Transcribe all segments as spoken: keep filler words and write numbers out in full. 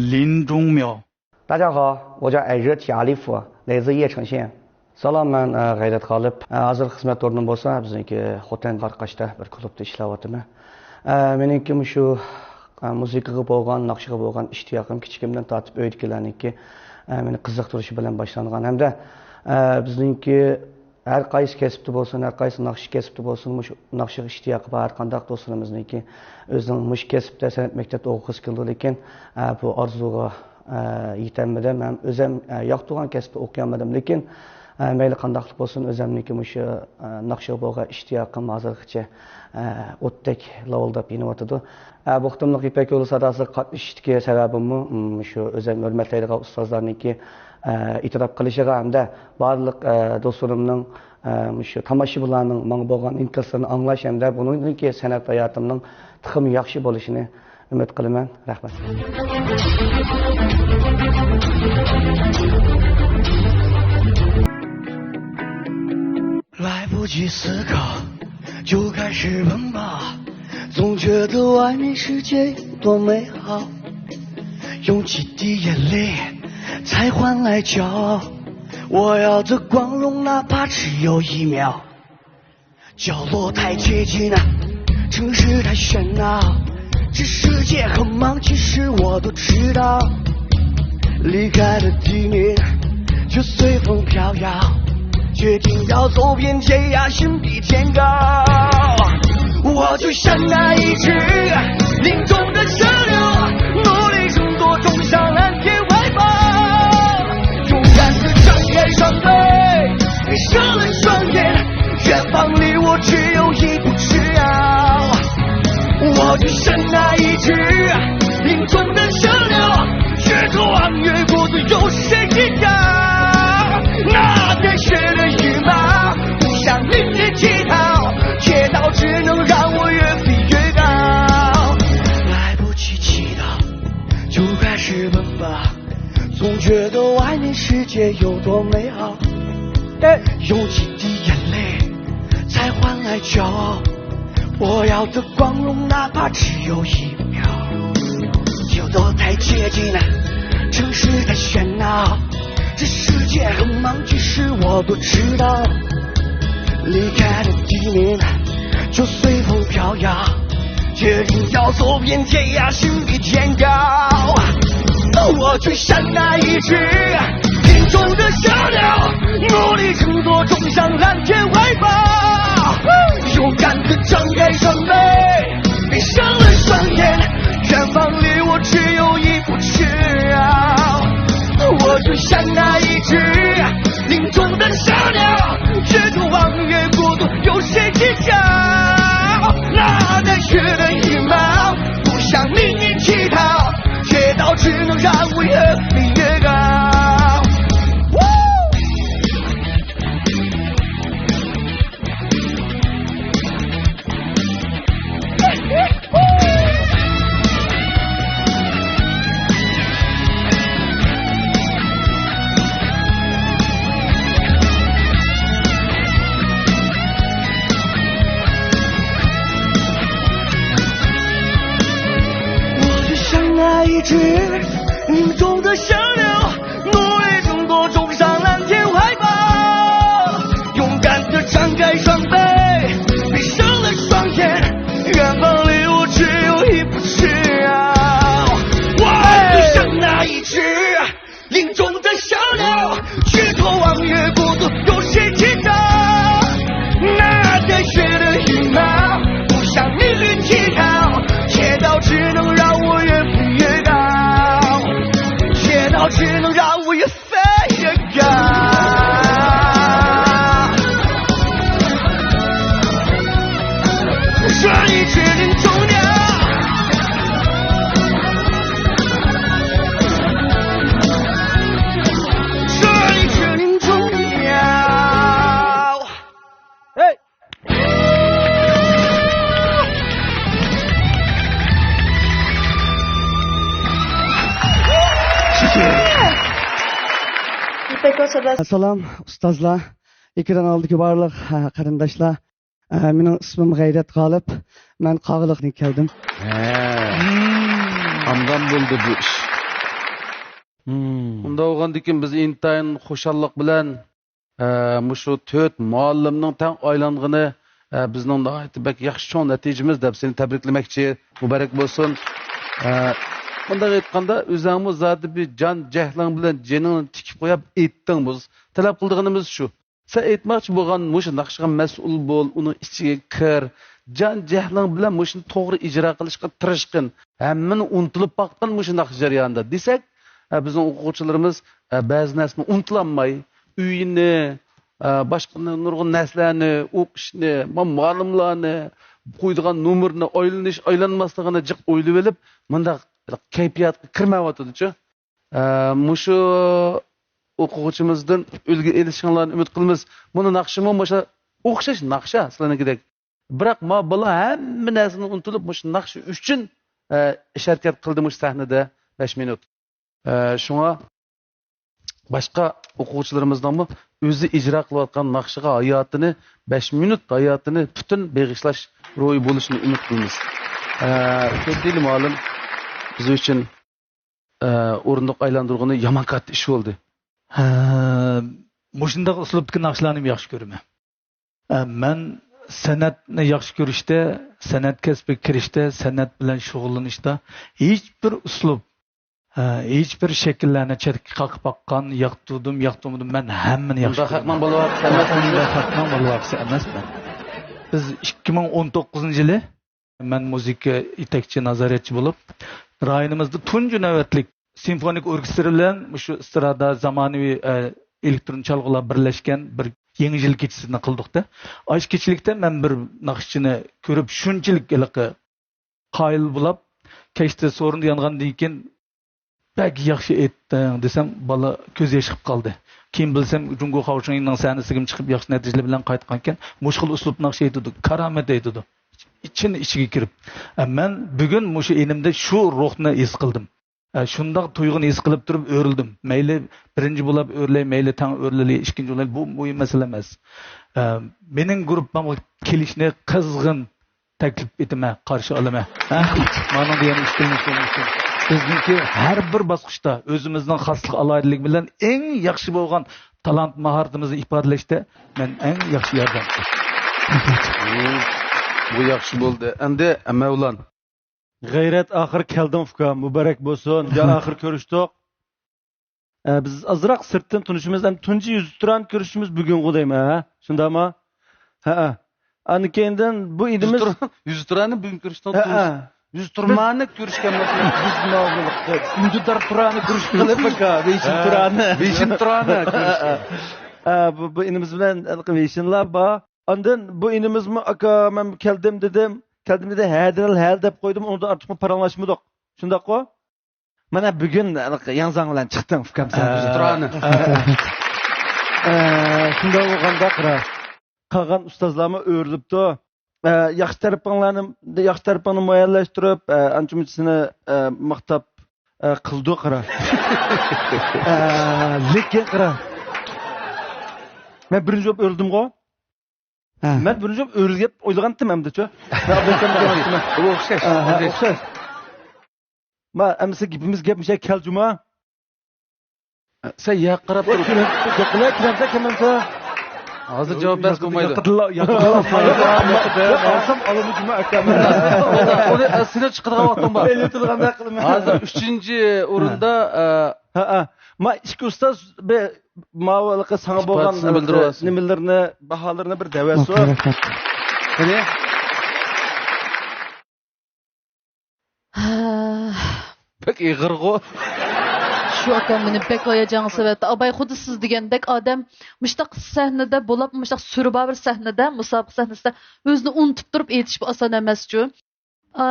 林宗淼。大家好，我叫艾热提阿里夫，来自叶城县。 سالام، مەن، ئە، غەيرەت غالىپ. ئە، ھازىر خىزمەت ئورنۇم بولسا بىزنىڭكى خوتەن قاراقاشتا بىر كۇلۇبتا ئىشلەۋاتىمەن. ئە، مېنىڭكى مۇشۇ، ئە، مۇزىكىغا بولغان، ناخشىغا بولغان ئىشتىياقىم كىچىكىمدىن تارتىپ ئۆيدىكىلەرنىڭكى، ئە، مېنى قىزىقتۇرۇشى بىلەن باشلانغان ھەمدە، ئە، بىزنىڭكى ھەر قايسى كەسىپتە بولسۇن، ھەر قايسى ناخشا كەسىپتە بولسۇن، مۇشۇ ناخشىغا ئىشتىياقى بار ھەر قانداق دوستلىرىمىزنىڭكى ئۆزىنىڭ مۇشۇ كەسىپتە سەنئەت مەكتەپتە ئوقۇغۇسى كېلىدۇ، لېكىن، ئە، بۇ ئارزۇغا، ئە، يېتەلمىدىم. ھەم ئۆزۈم، ئە، ياقتۇرغان كەسىپتە ئوقۇيالمىدىم، لېكىن، ئە، مەيلى قانداقلىق بولسۇن، ئۆزۈمنىڭكى مۇشۇ، ئە، ناخشىغا بولغان ئىشتىياقىم ھازىرغىچە، ئە، ئوتتەك لاۋۇلداپ يېنىۋاتىدۇ. ئە، بۇ قېتىملىق يىپەك يولى ساداسىغا قاتنىشىشتىكى سەۋەبىممۇ، م، شۇ ئۆزۈم ھۆرمەتلەيدىغان ئۇستازلارنىڭكى، ئە، ئېتىراپ قىلىشىغا ھەمدە بارلىق، ئە، دوستلىرىمنىڭ، ئە، مۇشۇ تاماشىبىنلارنىڭ ماڭا بولغان ئىنكاسلىرىنى ئاڭلاش ھەمدە بۇنىڭدىن كېيىن سەنئەت ھاياتىمنىڭ تېخىمۇ ياخشى بولۇشىنى ئۈمىد قىلىمەن. رەھمەت. ئەسسالام، ئۇستازلار، ئېكران ئالدىدىكى بارلىق، ھە، قېرىنداشلار. ئە، مېنىڭ ئىسمىم غەيرەت غالىپ. مەن قاغىلىقتىن كەلدىم. ھە. ئاندىن بولدى بۇ ئىش. ئۇنداق بولغاندىكىن بىز ئىنتايىن خۇشاللىق بىلەن، ئە، مۇشۇ تۆت مۇئەللىمنىڭ تەڭ ئايلانغىنى، ئە، بىزنىڭ ناھايىتى بەك ياخشى چوڭ نەتىجىمىز دەپ سېنى تەبرىكلىمەكچى. مۇبارەك بولسۇن. ئە، مۇنداق ئېيتقاندا، ئۆزەڭمۇ زادى بىر جان جەھلىڭ بىلەن جېنىڭنى تىكىپ قويۇپ ئېيتتىڭ. بۇ تەلەپ قىلىدىغىنىمىز شۇ. سەن ئېيتماقچى بولغان مۇشۇ ناخشىغا مەسئۇل بول، ئۇنىڭ ئىچىگە كىر، جان جەھلىڭ بىلەن مۇشۇنى توغرا ئىجرا قىلىشقا تىرىشقىن. ھەممىنى ئۇنتۇلۇپ باققىن مۇشۇ ناخشا جەريانىدا دېسەك، ئە، بىزنىڭ ئوقۇغۇچىلىرىمىز، ئە، بەزى نەرسىنى ئۇنتۇلالماي، ئۆيىنى، ئە، باشقا نۇرغۇن نەرسىلەرنى، ئوقۇشنى، ما-، مۇئەللىملەرنى، قويىدىغان نومۇرنى، ئايلىنىش، ئايلانماسلىقىنى جىق ئويلىۋېلىپ، مۇنداق كەيپىياتقا كىرمەيۋاتىدۇچۇ. ئە، مۇشۇ ئوقۇغۇچىمىزدىن ئۈلگە ئېلىشىڭلارنى ئۈمىد قىلىمىز. بۇنى ناخشىمۇ مۇشۇ ئوخشاش ناخشا سىلەرنىڭكىدەك. بىراق ما بالا ھەممە نەرسىنى ئۇنتۇلۇپ مۇشۇ ناخشا ئۈچۈن، ئە، ئىش ھەرىكەت قىلدى مۇشۇ سەھنىدە بەش مىنۇت. ئە، شۇڭا باشقا ئوقۇغۇچىلىرىمىزنىڭمۇ ئۆزى ئىجرا قىلىۋاتقان ناخشىغا ھاياتىنى، بەش مىنۇت ھاياتىنى پۈتۈن بېغىشلاش روھى بولۇشىنى ئۈمىد قىلىمىز. ئە، كۆتىلى مۇئەللىم بىز ئۈچۈن ئە، ئورۇندۇق ئايلاندۇرغىنى يامان كاتتا ئىش بولدى. ھە، مۇشۇنداق ئۇسلۇبتىكى ناخشىلارنى ياخشى كۆرىمەن. ئە، مەن سەنئەتنى ياخشى كۆرۈشتە، سەنئەت كەسپىگە كىرىشتە، سەنئەت بىلەن شۇغۇللىنىشتا ھېچبىر ئۇسلۇب، ھە، ھېچبىر شەكىللەرنى چەتكە قاقىپ باققان، ياقتۇردۇم، ياقتۇرمىدىم، مەن ھەممىنى ياخشى كۆرىمەن. خەقنىڭ بالىۋاقىسى ئەمەس. مەن خەقنىڭ بالىۋاقىسى ئەمەسمەن. بىز ئىككى مىڭ ئون توققۇزىنچى يىلى مەن مۇزىكا يېتەكچى نازارەتچى بولۇپ، رايونىمىزدا تۇنجى نۆۋەتلىك سىمفونىك ئوركېستىر بىلەن مۇشۇ ئېسترادا، زامانىۋى، ئە، ئېلېكترون چالغۇلار بىرلەشكەن بىر يېڭى يىل كېچىسىنى قىلدۇق-دە. ئاشۇ كېچىلىكتە مەن بىر ناخشىچىنى كۆرۈپ، شۇنچىلىك ھېلىقى قايىل بولاپ، كەچتە سورۇندا يانغاندىن كېيىن، بەك ياخشى ئېيتتىڭ دېسەم، بالا كۆز يېشى قىلىپ قالدى. كېيىن بىلسەم، جۇڭگو خاۋشۇڭيىنىڭ سەھنىسىگىمۇ چىقىپ ياخشى نەتىجىلەر بىلەن قايتقانكەن، مۇشۇ خىل ئۇسلۇب ناخشا ئېيتىدۇ، كارامەت ئېيتىدۇ. ئىچىنى ئىچىگە كىرىپ. ئە، مەن بۈگۈن مۇشۇ ئىنىمدە شۇ روھنى ھېس قىلدىم. ئە، شۇنداق تۇيغۇنى ھېس قىلىپ تۇرۇپ ئۆرۈلدۈم. مەيلى بىرىنچى بولاپ ئۆرۈلەي، مەيلى تەڭ ئۆرۈلەي، ئىككىنچى بولاي، بۇ مۇھىم مەسىلە ئەمەس. ئە، مېنىڭ گۇرۇپپامغا كېلىشنى قىزغىن تەكلىپ ئېتىمەن، قارشى ئالىمەن. ھە؟ مانا دېگەن ئىككىلىنىش بولمىسۇن. بىزنىڭكى ھەر بىر باسقۇچتا ئۆزىمىزنىڭ خاسلىق ئالاھىدىلىكى بىلەن ئەڭ ياخشى بولغان تالانت ماھارىتىمىزنى ئىپادىلەشتە مەن ئەڭ ياخشى ياردەمچى. مم، بۇ ياخشى بولدى. ئەمدى مەۋلان. غەيرەت، ئاخىر كەلدىڭ، ئۇكا. مۇبارەك بولسۇن. يا، ئاخىر كۆرۈشتۇق. ئە، بىز ئازراق سىرتتىن تونۇشىمىز، ھەم تۇنجى يۈزتۇرانە كۆرۈشۈشىمىز بۈگۈنغۇ دەيمەن، ھە؟ شۇنداقمۇ؟ ھەئە. ئاندىن كېيىندىن بۇ ئىنىمىز يۈزتۇرا-، يۈزتۇرانە بۈگۈن كۆرۈشتۇق. ھەئە. يۈزتۇرمانە كۆرۈشكەنمىز. بىز ماۋۇ ئۈندىدار تۇرانە كۆرۈش قىلىپ، ئاكا، ۋېيشىن تۇرانە. ۋېيشىن تۇرانە كۆرۈشكەن. ھەئە. ئە، بۇ، بۇ ئىنىمىز بىلەن ھېلىقى ۋېيشىنلار بار. ئاندىن بۇ ئىنىمىزمۇ، «ئاكا، مەن كەلدىم» دېدىم. «كەلدىم» دېدى، «ھە» دېدى، «ھە» دەپ قويدۇم، ئۇنىڭدىن ئارتۇقمۇ پاراڭلاشمىدۇق. شۇنداققۇ؟ مانا بۈگۈن ياڭزاڭ بىلەن چىقتىڭ، ئۇكام، سەن. ئە، ئە، شۇنداق بولغاندا قارا. قالغان ئۇستازلارمۇ ئۆرۈلۈپتۇ. ئە، ياخشى تەرىپىڭلارنى، ياخشى تەرىپىڭنى مۇئەييەنلەشتۈرۈپ، ئە، ئانچە-مۇنچە سېنى، ئە، ماختاپ، ئە، قىلىدۇ قارا. ئە، لېكىن قارا. مەن بىرىنچى بولۇپ ئۆرۈلدۈمغۇ؟ ھە. مەن بىرىنچى بولۇپ ئۆرۈلگەن دەپ ئويلىغانتىم ئەمدىچۇ. بۇ ئوخشاش. ھە، ھە، ئوخشاش. ئوخشاش. ما، ئەمىسە گېپىمىز گەپ مۇشۇ كەل جۇما. سەن يەرگە قاراپ تۇر. كېلەمسە، كېلەمسە، كېلەمسە. ھازىر جاۋاب بەرسە بولمايدۇ. ياقىدىلا، ياقىدىلا. ئالسام ئالىمۇ جۇما ئاكام. ئۇنى، ئۇنى سېنى چىقىدىغان ۋاقتىڭ بار. ھازىر ئۈچىنچى ئورۇندا، ئە، ھەئە. ما ئىككى ئۇستاز بىر ماۋۇ ھېلىقى ساڭا بولغان ئىپادىسىنى بىلدۈرۈۋالسۇن. نېمىلىرىنى، باھالىرىنى بىر دەۋەرسۇن. رەھمەت. قېنى؟ بەك ئېغىرغۇ. شۇ ئاكام مېنى بەك ھاياجانغا سېلىۋەتتى. ئاباي خۇددى سىز دېگەندەك ئادەم مۇشۇنداق سەھنىدە بولاپ، مۇشۇنداق سۈربابىر سەھنىدە، مۇسابىقە سەھنىسىدە ئۆزىنى ئۇنتۇپ تۇرۇپ ئېيتىش بۇ ئاسان ئەمەسچۇ. ئا،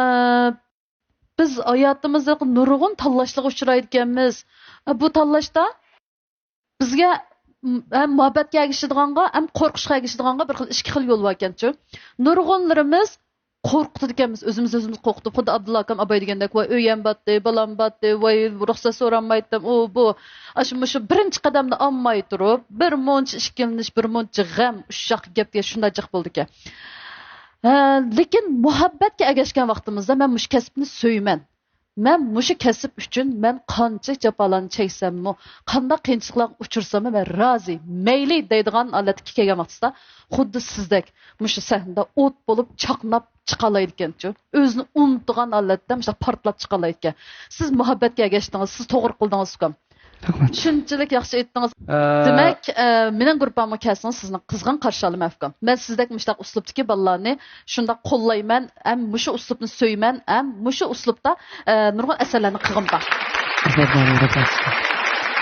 بىز ھاياتىمىزدا نۇرغۇن تاللاشلارغا ئۇچرايدىكەنمىز. ئا، بۇ تاللاشتا بىزگە م-، ھەم مۇھەببەتكە ئەگىشىدىغانغا، ھەم قورقۇشقا ئەگىشىدىغانغا بىر خىل، ئىككى خىل يول باركەنچۇ. نۇرغۇنلىرىمىز قورقۇتىدىكەنمىز، ئۆزىمىز ئۆزىمىزنى قورقۇتۇپ، خۇددى ئابدۇللا ئاكام ئاباي دېگەندەك، ۋاي، ئۆيەم باتتى، بالام باتتى، ۋاي، رۇخسەت سورالمايتتىم، ئۇ، بۇ. ئاشۇ مۇشۇ بىرىنچى قەدەمنى ئالماي تۇرۇپ، بىر مۇنچە ئىككىلىنىش، بىر مۇنچە غەم، ئۇششاق گەپكە شۇنداق جىق بولىدىكەن. ھە، لېكىن مۇھەببەتكە ئەگەشكەن ۋاقتىمىزدا مەن مۇشۇ كەسىپنى سۆيىمەن. مەن مۇشۇ كەسىپ ئۈچۈن مەن قانچىلىك جاپالارنى چەكسەممۇ، قانداق قىيىنچىلىقلارغا ئۇچرىساممۇ مەن رازى، مەيلى دەيدىغان ھالەتكە كەلگەن ۋاقتىدا، خۇددى سىزدەك مۇشۇ سەھنىدە ئوت بولۇپ چاقناپ چىقالايدىكەنچۇ. ئۆزىنى ئۇنتۇغان ھالەتتە مۇشۇنداق پارتلاپ چىقالايدىكەن. سىز مۇھەببەتكە ئەگەشتىڭىز، سىز توغرا قىلدىڭىز، ئۇكام. رەھمەت. شۇنچىلىك ياخشى ئېيتتىڭىز. ئە، دېمەك، ئە، مېنىڭ گۇرۇپپامغا كەلسىڭىز، سىزنى قىزغىن قارشى ئالىمەن، ئۇكام. مەن سىزدەك مۇشۇنداق ئۇسلۇبتىكى بالىلارنى شۇنداق قوللايمەن، ھەم مۇشۇ ئۇسلۇبنى سۆيىمەن، ھەم مۇشۇ ئۇسلۇبتا، ئە، نۇرغۇن ئەسەرلەرنى قىلغۇم بار. رەھمەت، رەھمەت.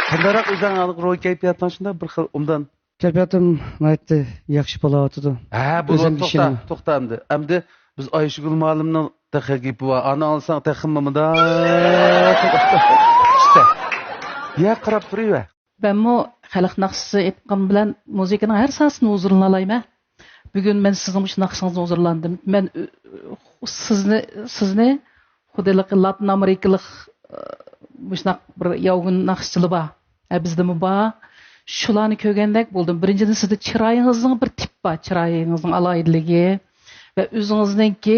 قانداقراق ئۆزۈڭ ھازىر روھىي كەيپىياتىڭ شۇنداق بىر خىل ئوبدان؟ كەيپىياتىم ناھايىتى ياخشى بولاۋاتىدۇ. ھە، بولۇۋاتىدۇ. توختا، ئىشىنىمەن. توختا ئەمدى. ئەمدى بىز ئايشىگۈل مۇئەللىمنىڭ تېخى گېپى بار. ئانى ئاڭلىساڭ تېخىمۇ مۇنداق. ئىشتە. يا، قاراپ تۇرۇۋەر. مەنمۇ خەلق ناخشىسى ئېيتقان بىلەن مۇزىكىنىڭ ھەر ساھەسىنى ھۇزۇرلىنالايمەن. بۈگۈن مەن سىزنىڭ مۇشۇ ناخشىڭىزنى ھۇزۇرلاندىم. مەن، ئۆ، سىزنى، سىزنى خۇددى لاتىن ئامېرىكىلىق، ئە، مۇشۇنداق بىر ياۋغۇن ناخشىچىلار بار. ئە، بىزدىمۇ بار. شۇلارنى كۆرگەندەك بولدۇم. بىرىنچىدىن، سىزدە چىرايىڭىزنىڭ بىر تىپ بار، چىرايىڭىزنىڭ ئالاھىدىلىكى ۋە ئۆزىڭىزنىڭكى،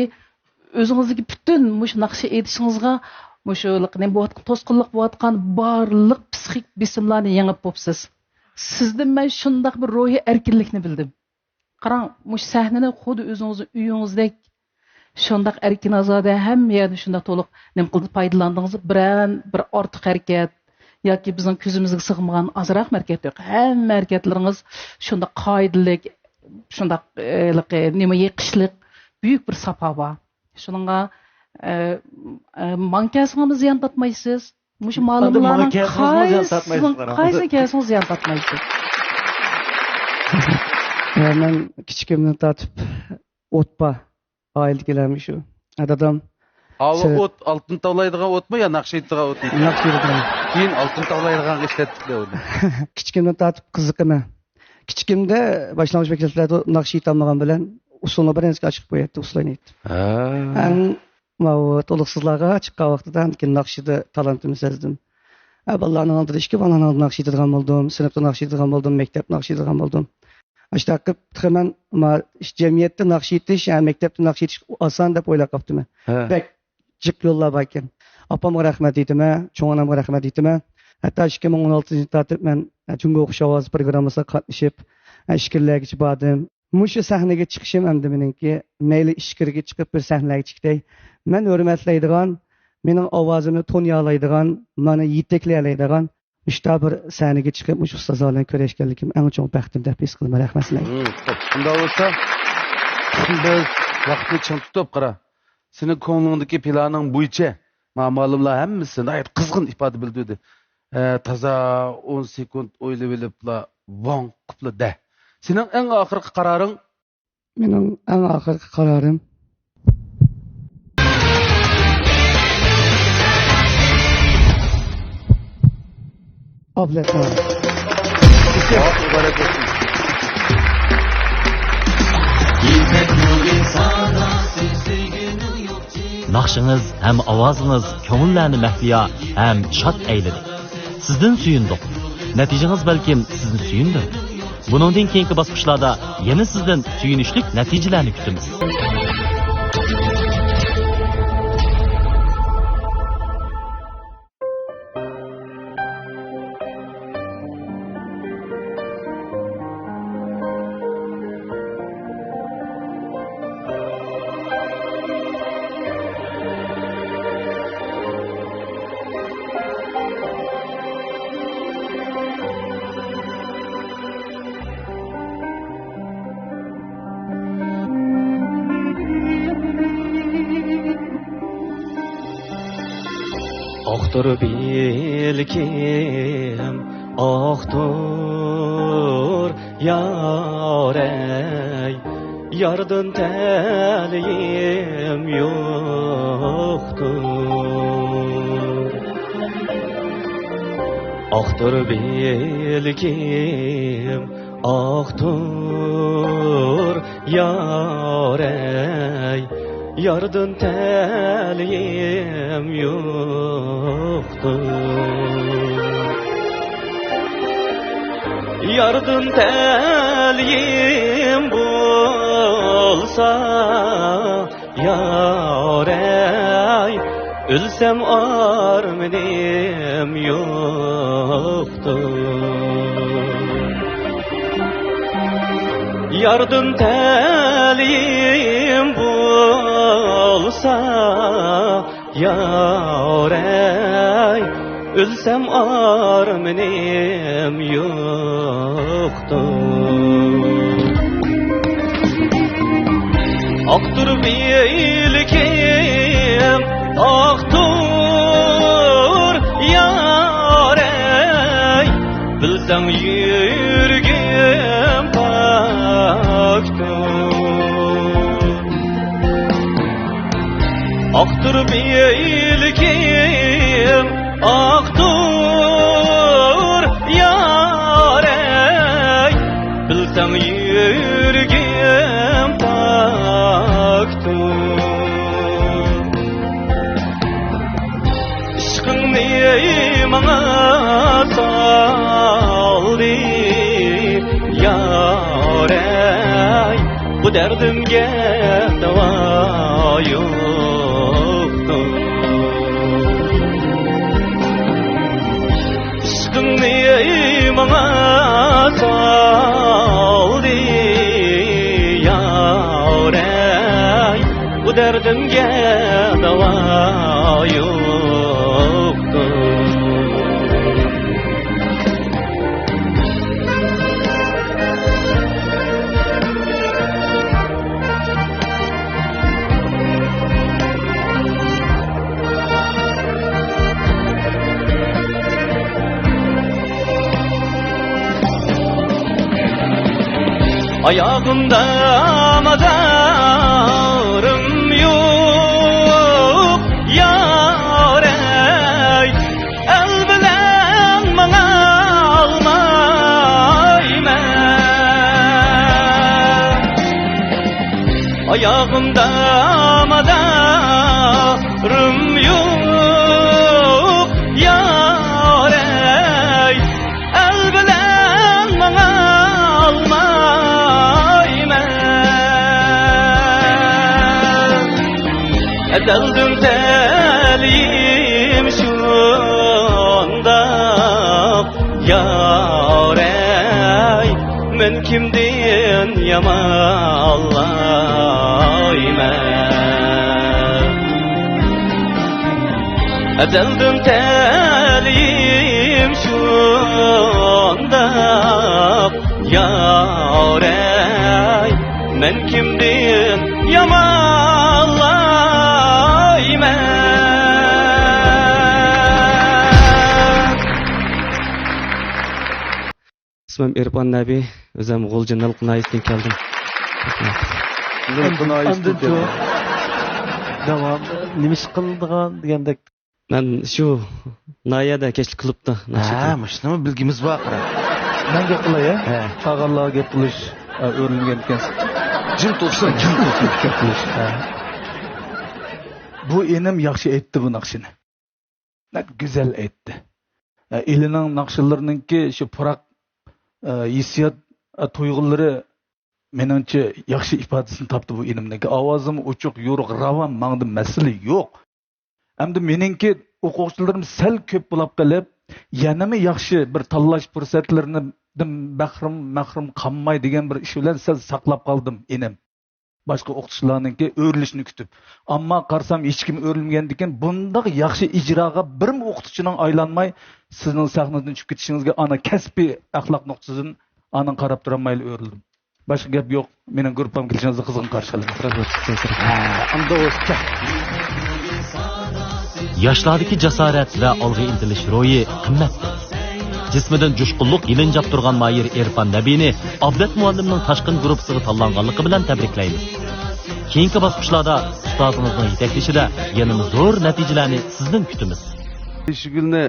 ئۆزىڭىزدىكى پۈتۈن مۇشۇ ناخشا ئېيتىشىڭىزغا مۇشۇ نېمە بولۇۋاتقان، توسقۇنلۇق بولۇۋاتقان بارلىق پسىخىك بېسىملارنى يېڭىپ بوپسىز. سىزدىن مەن شۇنداق بىر روھىي ئەركىنلىكنى بىلدىم. قاراڭ، مۇشۇ سەھنىنى خۇددى ئۆزىڭىزنىڭ ئۆيىڭىزدەك شۇنداق ئەركىن-ئازادە ھەممە يەردە شۇنداق تولۇق نېمە قىلدى، پايدىلاندىڭىز. بىرەر بىر ئارتۇق ھەرىكەت ياكى بىزنىڭ كۆزىمىزگە سىغمىغان ئازراقمۇ ھەرىكەت يوق. ھەممە ھەرىكەتلىرىڭىز شۇنداق قائىدىلىك، شۇنداق، ئە، ھېلىقى نېمە يېقىشلىق بۈيۈك بىر ساپا بار. شۇنىڭغا، ئە، ئە، ماڭا كەلسىڭىزمۇ زىيان تارتمايسىز. مۇشۇ مۇئەللىملارنىڭ قايسىنى كەلسىڭىز زىيان تارتمايسىز. ۋە مەن كىچىكىمدىن تارتىپ ئوت بار. ئائىلىدىكىلەرمۇ شۇ. ھە، دادام ئاۋۇ سىر- ئوت، ئالتۇن تاۋلايدىغان ئوتمۇ يا ناخشا ئېيتىدىغان ئوت ئىدى؟ ناخشا ئېيتىدىغان. كېيىن ئالتۇن تاۋلايدىغانغا ئىشلەتتىكلەر ئۇنى. كىچىكىمدىن تارتىپ قىزىقىمەن. كىچىكىمدە باشلانغۇچ مەكتەپلەردە ناخشا ئېيتالمىغان بىلەن ئۇسسۇلنى بىرىنچىگە ئاشىق بولۇپ يەتتى ئۇسسۇلنى ئېيتتىم. ھە. ئەڭ ماۋۇ تولۇقسىزلارغا چىققان ۋاقتىدا كېيىن ناخشىدا تالانتىمنى سەزدىم. ھە، بالىلارنىڭ ئالدىدا ئىككى بالىنىڭ ئالدىدا ناخشا ئېيتىدىغان بولدۇم، سىنىپتا ناخشا ئېيتىدىغان بولدۇم، مەكتەپتە ناخشا ئېيتىدىغان بولدۇم. ئاشۇنداق قىلىپ تېخى مەن ما-، جەمئىيەتتە ناخشا ئېيتىش، ھە، مەكتەپتە ناخشا ئېيتىش ئاسان دەپ ئويلاپ قاپتىمەن. ھە. بەك جىق يوللار باركەن. ئاپامغا رەھمەت ئېيتىمەن، چوڭ ئانامغا رەھمەت ئېيتىمەن. ھەتتا ئىككى مىڭ ئون ئالتىنچى يىلدىن تارتىپ مەن، ھە، جۇڭگو خۇش ئاۋازى پروگراممىسىغا قاتنىشىپ، ھە، ئىچكىرىلەرگىچە باردىم. مۇشۇ سەھنىگە چىقىشىم ئەمدى مېنىڭكى، مەيلى ئىچكىرىگە چىقىپ بىر سەھنىلەرگە چىقتەي، مەن ھۆرمەتلەيدىغان، مېنىڭ ئاۋازىمنى تونۇيالايدىغان، مانا يېتەكلىيەلەيدىغان مۇشۇنداق بىر سەھنىگە چىقىپ مۇشۇ ئۇستازلار بىلەن كۆرۈشكەنلىكىم ئەڭ چوڭ بەختىم دەپ ھېس قىلىمەن. رەھمەت سىلەرگە. مم، خوش. شۇنداق بولسا، بىز ۋاقىتنى چىڭ تۇتۇپ قارا. سېنىڭ كۆڭلۈڭدىكى پىلانىڭ بويىچە ما-، مۇئەللىملار ھەممىسى ناھايىتى قىزغىن ئىپادە بىلدۈردى. ئە، تازا ئون سېكۇنت ئويلىۋېلىپلا ۋاڭ قىپلا دە. سېنىڭ ئەڭ ئاخىرقى قارارىڭ؟ مېنىڭ ئەڭ ئاخىرقى قارارىم. ئابلەت ماۋۇ. ناخشىڭىز ھەم ئاۋازىڭىز كۆڭۈللەرنى مەھلىيا ھەم شاد ئەيلىدى. سىزدىن سۆيۈندۇق. نەتىجىڭىز بەلكىم سىزنى سۆيۈندۈرىدۇ. بۇنىڭدىن كېيىنكى باسقۇچلاردا يەنە سىزدىن سۆيۈنۈشلۈك نەتىجىلەرنى كۈتىمىز. ئاقتۇر بەلكىم، ئاقتۇر يارەي، ياردىن تەلىيىم يوقتۇر. ئاقتۇر بەلكىم، ئاقتۇر يارەي، ياردىن تەلىيىم يوقتۇر. ياردىن تەلىيىم بولسا، يارەي، ئۆلسەم ئارمىنىم يوقتۇر. ياردىن تەلىيىم بولسا، يارەي، ئۆلسەم ئارمىنىم يوقتۇر. ئاقتۇر بىلىكىم، ئاقتۇر يارەي، بىلسەڭ يۈرىكىم پاكتۇر. ئاقتۇر بىلىكىم، ئاقتۇر يارەي، بىلسەڭ يۈرىكىم پاكتۇر. ئىشقىڭنى ماڭا سالدى يارەي، بۇ دەردىمگە داۋا يوقتۇر. ئىشقىڭنى ماڭا سالدى يارەي، بۇ دەردىمگە داۋا يوقتۇر. ئاياغىمدا مازارىم يوق يارەي، ئەل بىلەن ماڭالمايمەن. ئاياغىمدا مازارىم يوق يارەي، ئەل بىلەن ماڭالمايمەن. ئەزەلدىن تەلىيىم شۇنداق يارەي، مەن كىمدىن يامانلايمەن؟ ئەزەلدىن تەلىيىم شۇنداق يارەي، مەن كىمدىن يامانلايمەن؟ ئىسمىم ئېرپان نەبى، ئۆزۈم غۇلجا نەلقۇ ناھىيەسىدىن كەلدىم. نەلقۇ ناھىيەسىدىن ئاندىن كەلدىم. داۋام نېمە ئىش قىلىدىغان دېگەندەك؟ مەن شۇ ناھىيەدە كەچلىك كۇلۇبتا ناخشا ھە، ئېيتىمەن. مۇشۇنىمۇ بىلگۈمىز بار، قارا. مەن گەپ قىلاي، ھە؟ ھە. قالغانلارغا گەپ قىلىش، ئە، ئۆرۈنگەن ئىكەنسىز. جىم تۇرسۇن، جىم تۇرسۇن. گەپ قىلىش، ھە. بۇ ئىنىم ياخشى ئېيتتى بۇ ناخشىنى. نەق گۈزەل ئېيتتى. ئە، ئىلىنىڭ ناخشىلىرىنىڭكى شۇ پۇراق، ئە، ھېسسىيات، ئە، تۇيغۇلىرى مېنىڭچە ياخشى ئىپادىسىنى تاپتى بۇ ئىنىمنىڭكى. ئاۋازىمۇ ئوچۇق، يورۇق، راۋان، ماڭىدۇ مەسىلە يوق. ئەمدى مېنىڭكى ئوقۇغۇچىلىرىم سەل كۆپ بولاپ قېلىپ، يەنىمۇ ياخشى بىر تاللاش پۇرسەتلىرىدىن مەھرۇم، مەھرۇم قالماي دېگەن بىر ئىش بىلەن سەل ساقلاپ قالدىم، ئىنىم. باشقا ئوقۇتقۇچىلارنىڭكى ئۆرۈلۈشىنى كۈتۈپ. ئەمما قارىسام، ھېچكىم ئۆرۈلمىگەندىكىن، بۇنداق ياخشى ئىجراغا بىرمۇ ئوقۇتقۇچىنىڭ ئايلانماي، سىزنىڭ سەھنىدىن چۈشۈپ كېتىشىڭىزگە ئانا كەسپىي ئەخلاق نۇقتىسىدىن ئانا قاراپ تۇرالمايلا ئۆرۈلدۈم. باشقا گەپ يوق. مېنىڭ گۇرۇپپام كېلىشىڭىزنى قىزغىن قارشى ئالىمەن. رەھمەت، چوڭ رەھمەت. ھە، ئاندىن كەل. ياشلاردىكى جاسارەت ۋە ئالغا ئىنتىلىش روھى قىممەتلىك. جىسمىدىن جۇشقۇنلۇق يېلىنجاپ تۇرغان ماھىر ئېرپان نەبىنى ئابلەت مۇئەللىمنىڭ تاشقىن گۇرۇپپىسىغا تاللانغانلىقى بىلەن تەبرىكلەيمىز. كېيىنكى باسقۇچلاردا ئۇستازىڭىزنىڭ يېتەكلىشىدە يەنىمۇ زور نەتىجىلەرنى سىزدىن كۈتىمىز. ئېشىگۈلنى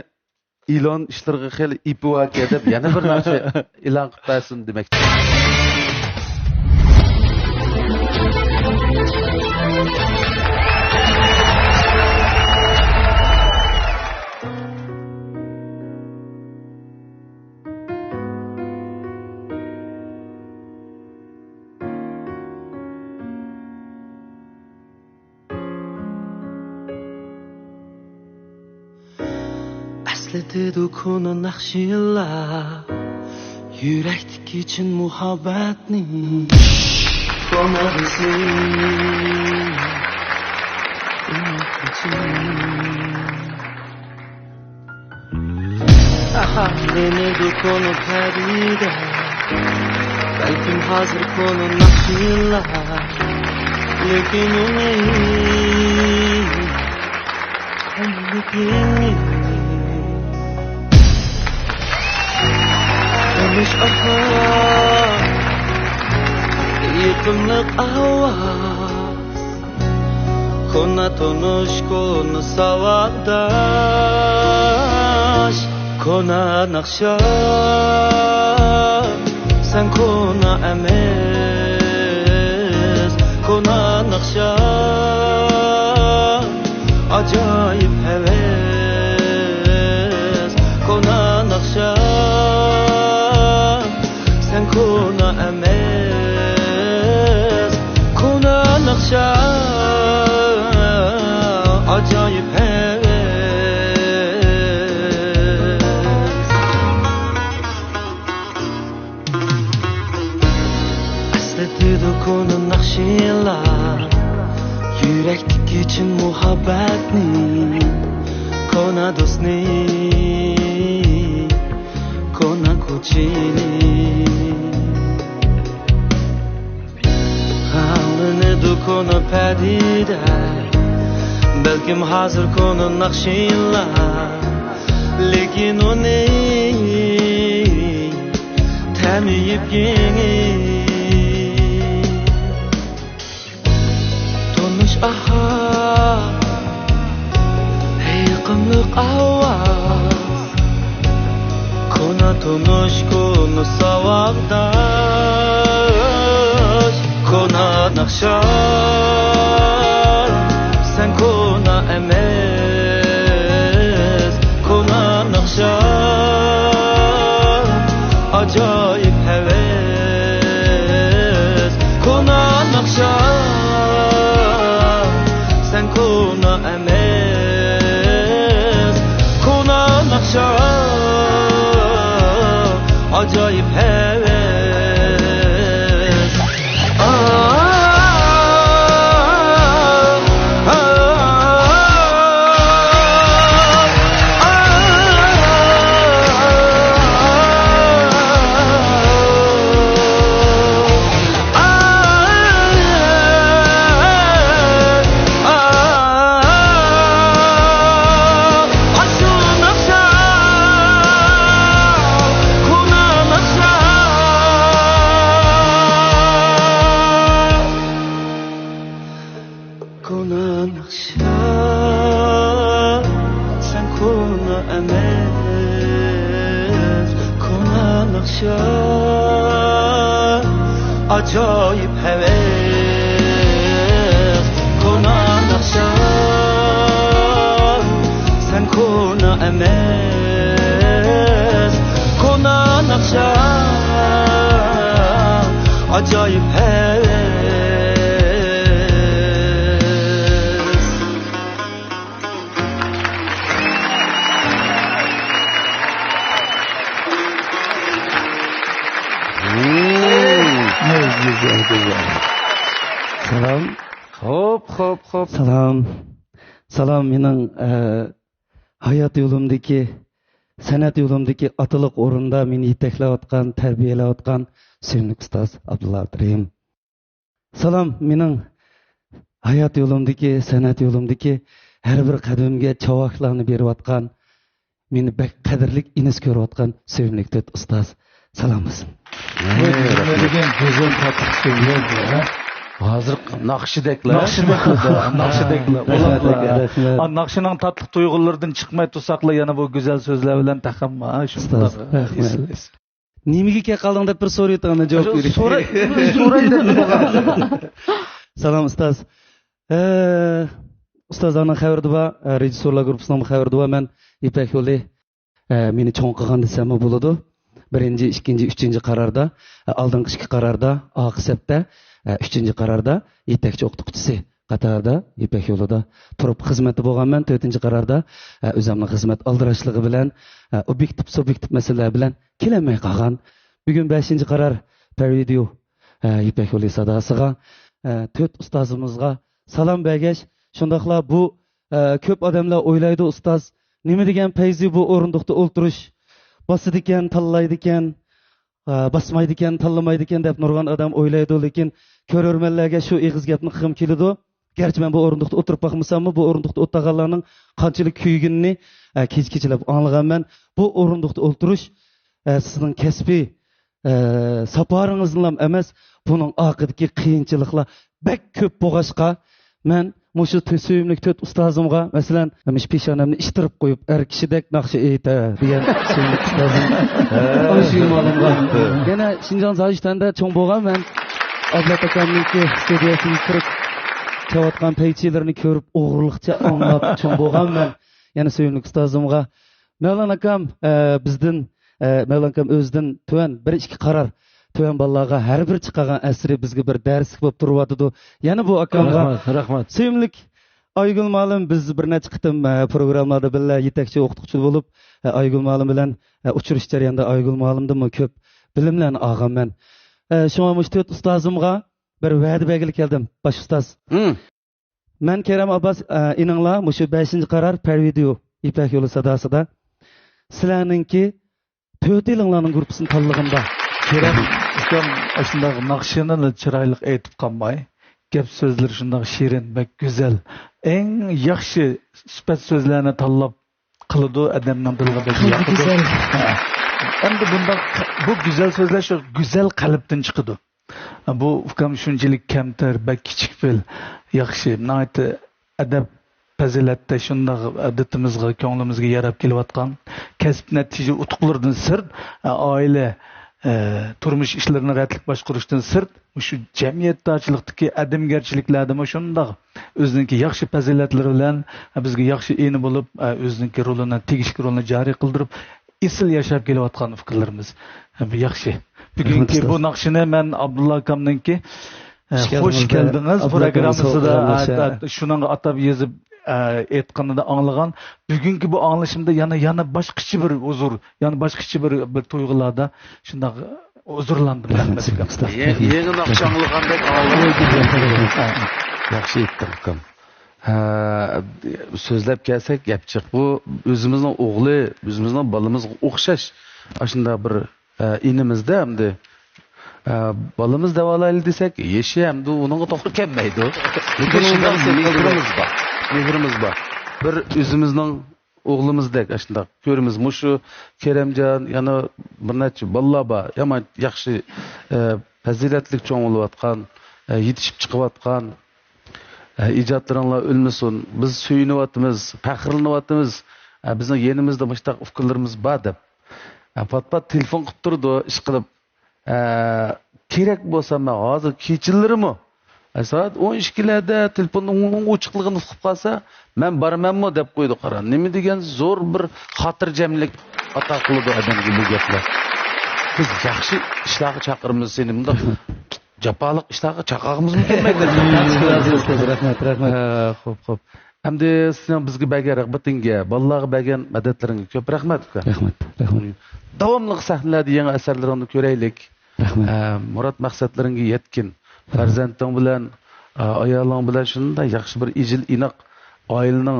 ئېلان ئىشلىرىغا خېلى ئېپى باركەن دەپ يەنە بىر ناخشا ئېلان قىلىپ بەرسۇن دېمەكچى. دېدى كونا ناخشىلار، يۈرەكتىكى چىن مۇھەببەتنى كونا بىزنى، ئۇنتۇشنى. ئاھا، دېمىدى كونا پەرىدە، بەلكىم ھازىر كونا ناخشىلار، لېكىن ئۇنى تونۇش ئاھاڭ، يېقىملىق ئاۋاز، كونا تونۇش، كونا ساۋاقداش، كونا ناخشا. سەن كونا ئەمەس، كونا ناخشا، ئاجايىپ ھەۋەس، كونا ناخشا. سەن كونا ئەمەس، كونا ناخشا، ئاجايىپ ھەۋەس. ئەسلىتىدۇ كونا ناخشىلار، يۈرەكتىكى چىن مۇھەببەتنى، كونا دوستنى، كونا كوچىنى. ئاڭلىنىدۇ كونا پەدىدە، بەلكىم ھازىر كونا ناخشىلار، لېكىن ئۇنى تەمى يېپيېڭى. تونۇش ئاھاڭ، يېقىملىق ئاۋاز، كونا تونۇش، كونا ساۋاقداش، كونا ناخشا. سەن كونا ئەمەس، كونا ناخشا، ئاجايىپ ھەۋەس، كونا ناخشا. سەن كونا ئەمەس، كونا ناخشا، ئاجايىپ ھەۋەس. كونا ناخشا، سەن كونا ئەمەس، كونا ناخشا، ئاجايىپ ھەۋەس، كونا ناخشا، سەن كونا ئەمەس، كونا ناخشا، ئاجايىپ ھەۋەس. سالام. خوپ، خوپ، خوپ. سالام. سالام، مېنىڭ، ئە، ھايات يولۇمدىكى، سەنئەت يولۇمدىكى ئاتىلىق ئورۇندا مېنى يېتەكلەۋاتقان، تەربىيەلەۋاتقان سۆيۈملۈك ئۇستاز ئابدۇللا ئابدۇرېھىم. سالام، مېنىڭ ھايات يولۇمدىكى، سەنئەت يولۇمدىكى ھەر بىر قەدىمىمگە چاۋاكلارنى بېرىۋاتقان، مېنى بەك قەدىرلىك ئىنىس كۆرۈۋاتقان سۆيۈملۈك تۆت ئۇستاز، سالام بولسۇن. ۋاي، رەھمەت. دېگەن گۈزەل تاتلىق سۆزلەر بۇ، ھە؟ ھازىر ناخشىدەكلا. ناخشىدەكلا. ناخشىدەكلا. رەھمەت، رەھمەت. ئا، ناخشىنىڭ تاتلىق تۇيغۇلىرىدىن چىقماي تۇرساقلا، يەنە بۇ گۈزەل سۆزلەر بىلەن تېخىمۇ، ھە، شۇنداق. ئۇستاز، رەھمەت. نېمىگە كەپ قالدىڭ دەپ بىر سورىيىڭ، ئاندىن جاۋاب بېرىڭ. سوراي، سوراي دەپ. سالام، ئۇستاز. ئە، ئۇستازلارنىڭ خەۋىرىدە بار، ئە، رېژىسسورلار گۇرۇپپىسىنىڭ خەۋىرىدە بار، مەن يىپەك يولى، ئە، مېنى چوڭ قىلغان دېسەممۇ بولىدۇ. بىرىنچى، ئىككىنچى، ئۈچىنچى قاراردا، ئە، ئالدىنقى ئىككى قاراردا، ئارقا سەپتە، ئە، ئۈچىنچى قاراردا يېتەكچى ئوقۇتقۇچىسى قاتاردا يىپەك يولىدا تۇرۇپ خىزمەتتە بولغانمەن. تۆتىنچى قاراردا، ئە، ئۆزۈمنىڭ خىزمەت ئالدىراشلىقى بىلەن، ئە، ئوبيېكتىپ، سۇبيېكتىپ مەسىلىلەر بىلەن كېلەلمەي قالغان. بۈگۈن بەشىنچى قارار پەرۋىدىيو، ئە، يىپەك يولى ساداسىغا، ئە، تۆت ئۇستازىمىزغا سالام بەرگەچ، شۇنداقلا بۇ، ئە، كۆپ ئادەملەر ئويلايدۇ، ئۇستاز نېمە دېگەن پەيزى بۇ ئورۇندۇقتا ئولتۇرۇش، باسىدىكەن، تاللايدىكەن، ئە، باسمايدىكەن، تاللىمايدىكەن دەپ نۇرغۇن ئادەم ئويلايدۇ، لېكىن كۆرۈرمەنلەرگە شۇ ئېغىز گەپنى قىلغۇم كېلىدۇ. گەرچە مەن بۇ ئورۇندۇقتا ئولتۇرۇپ باقمىساممۇ، بۇ ئورۇندۇقتا ئولتۇرغانلارنىڭ قانچىلىك كۆيگىنىنى، ئە، كېچە-كېچىلەپ ئاڭلىغانمەن. بۇ ئورۇندۇقتا ئولتۇرۇش، ئە، سىزنىڭ كەسپىي، ئە، ساپارىڭىزنىلا ئەمەس، بۇنىڭ ئارقىدىكى قىيىنچىلىقلار بەك كۆپ بولغاچقا، مەن مۇشۇ تۆ-، سۆيۈملۈك تۆت ئۇستازىمغا، مەسىلەن، مۇشۇ پېشانەمنى ئىتتىرىپ قويۇپ، ئەر كىشىدەك ناخشا ئېيتە دېگەن سۆيۈملۈك ئۇستازىم ئايشىگۈل مۇئەللىمغا. يەنە شىنجاڭ زاۋۇشتەندە چوڭ بولغان مەن، ئابلەت ئاكامنىڭكى ستۇدىيەسىگە كىرىپ چالىۋاتقان پەيچىلىرىنى كۆرۈپ، ئوغرىلىقچە ئاڭلاپ چوڭ بولغان مەن. يەنە سۆيۈملۈك ئۇستازىمغا، مەۋلان ئاكام، ئە، بىزدىن، ئە، مەۋلان ئاكام ئۆزىدىن تۆۋەن بىر ئىككى قارار تۆۋەن بالىلارغا ھەر بىر چىقارغان ئەسىرى بىزگە بىر دەرسلىك بولۇپ تۇرۇۋاتىدۇ. يەنە بۇ ئاكامغا رەھمەت، رەھمەت. سۆيۈملۈك ئايگۈل مۇئەللىم، بىز بىر نەچچە قېتىم، ئە، پروگراممىلاردا بىللە يېتەكچى ئوقۇتقۇچى بولۇپ، ئە، ئايگۈل مۇئەللىم بىلەن، ئە، ئۇچرىشىش جەريانىدا ئايگۈل مۇئەللىمدىنمۇ كۆپ بىلىملەرنى ئالغان مەن. ئە، شۇڭا مۇشۇ تۆت ئۇستازىمغا بىر ۋەدە بەرگىلى كەلدىم، باش ئۇستاز. مەن كېرەم ئابباس، ئە، ئىنىڭلار مۇشۇ بەشىنچى قارار پەرۋىدىيو يىپەك يولى ساداسىدا سىلەرنىڭكى تۆتىيلىڭلارنىڭ گۇرۇپپىسىنى تاللىغىنىدا. كېرەم ئۇكام ئاشۇنداق ناخشىنىلا چىرايلىق ئېيتىپ قالماي، گەپ سۆزلىرى شۇنداق شېرىن، بەك گۈزەل. ئەڭ ياخشى سۈپەت سۆزلەرنى تاللاپ قىلىدۇ، ئادەمنىڭ دىلىغا بەك ياقىدۇ. ھە. ئەمدى بۇنداق، بۇ گۈزەل سۆزلەر شۇ گۈزەل قەلبتىن چىقىدۇ. بۇ ئۇكام شۇنچىلىك كەمتەر، بەك كىچىك پېئىل. ياخشى، ناھايىتى ئەدەپ پەزىلەتتە شۇنداق ئادىتىمىزغا، كۆڭلىمىزگە ياراپ كېلىۋاتقان، كەسىپ نەتىجە ئۇتۇقلىرىدىن سىرت، ئائىلە، ئە، تۇرمۇش ئىشلىرىنى رەتلىك باشقۇرۇشتىن سىرت، مۇشۇ جەمئىيەتدارچىلىقتىكى ئادەمگەرچىلىكلەردىمۇ شۇنداق ئۆزىنىڭكى ياخشى پەزىلەتلىرى بىلەن بىزگە ياخشى ئىنى بولۇپ، ئە، ئۆزىنىڭكى رولىنى، تېگىشلىك رولىنى جارى قىلدۇرۇپ، ئېسىل ياشاپ كېلىۋاتقان ئۇكىلىرىمىز. ھە، بۇ ياخشى. بۈگۈنكى بۇ ناخشىنى مەن ئابدۇللا ئاكامنىڭكى، ئە، خوش كەلدىڭىز پروگراممىسىدا، ئە، شۇنىڭغا ئاتاپ يېزىپ، ئە، ئېيتقىنىدا ئاڭلىغان. بۈگۈنكى بۇ ئاڭلىشىمدا يەنە، يەنە باشقىچە بىر ھۇزۇر، يەنە باشقىچە بىر، بىر تۇيغۇلاردا شۇنداق ھۇزۇرلاندىم. رەھمەت ئاكام. يېڭى، يېڭى ناخشا ئاڭلىغاندەك ئاڭلىدىم. ياخشى ئېيتتىڭ ئۇكام. ھە، سۆزلەپ كەلسەك گەپ جىق. بۇ ئۆزىمىزنىڭ ئوغلى، ئۆزىمىزنىڭ بالىمىزغا ئوخشاش ئاشۇنداق بىر، ئە، ئىنىمىزدە ئەمدى، ئە، بالىمىز دەۋالايلى دېسەك، يېشى ئەمدى ئۇنىڭغا توغرا كەلمەيدۇ. لېكىن ئۇنىڭدا مېھرىمىز بار. مېھرىمىز بار. بىر ئۆزىمىزنىڭ ئوغلىمىزدەك ئاشۇنداق كۆرىمىز. مۇشۇ كېرەمجان، يەنە بىر نەچچە بالىلار بار. يامان ياخشى، ئە، پەزىلەتلىك چوڭ بولۇۋاتقان، ئە، يېتىشىپ چىقىۋاتقان. ئە، ئىجادلىرىڭلار ئۆلمىسۇن. بىز سۆيۈنۈۋاتىمىز، پەخىرلىنىۋاتىمىز. ئە، بىزنىڭ يېنىمىزدا مۇشۇنداق ئۇكىلىرىمىز بار دەپ. ئە، پات-پات تېلېفون قىلىپ تۇرىدۇ، ئىشقىلىپ. ئە، كېرەك بولسا مەن ھازىر كېچىلىرىمۇ، ئە، سائەت ئون ئىككىلەردە تېلېفوننىڭ ئوچۇقلۇقىنى ئۇقۇپ قالسا، مەن بارىمەنمۇ دەپ قويىدۇ، قارا. نېمە دېگەن زور بىر خاتىرجەملىك ئاتا قىلىدۇ ئادەمگە بۇ گەپلەر. بىز ياخشى ئىشلارغا چاقىرىمىز سېنى، مۇنداق جاپالىق ئىشلارغا چاقىرغۇمىزمۇ كەلمەيدۇ. رەھمەت، رەھمەت. ھە، خوپ، خوپ. ئەمدى سېنىڭ بىزگە بەرگەن رىغبىتىڭگە، بالىلارغا بەرگەن مەدەتلىرىڭگە كۆپ رەھمەت، ئۇكا. رەھمەت، رەھمەت. داۋاملىق سەھنىلەردە يېڭى ئەسەرلىرىڭنى كۆرەيلىك. رەھمەت. ئە، مۇراد مەقسەتلىرىڭگە يەتكىن. رەھمەت. پەرزەنتىڭ بىلەن، ئە، ئايالىڭ بىلەن شۇنداق ياخشى بىر ئىجىل ئىناق ئائىلىنىڭ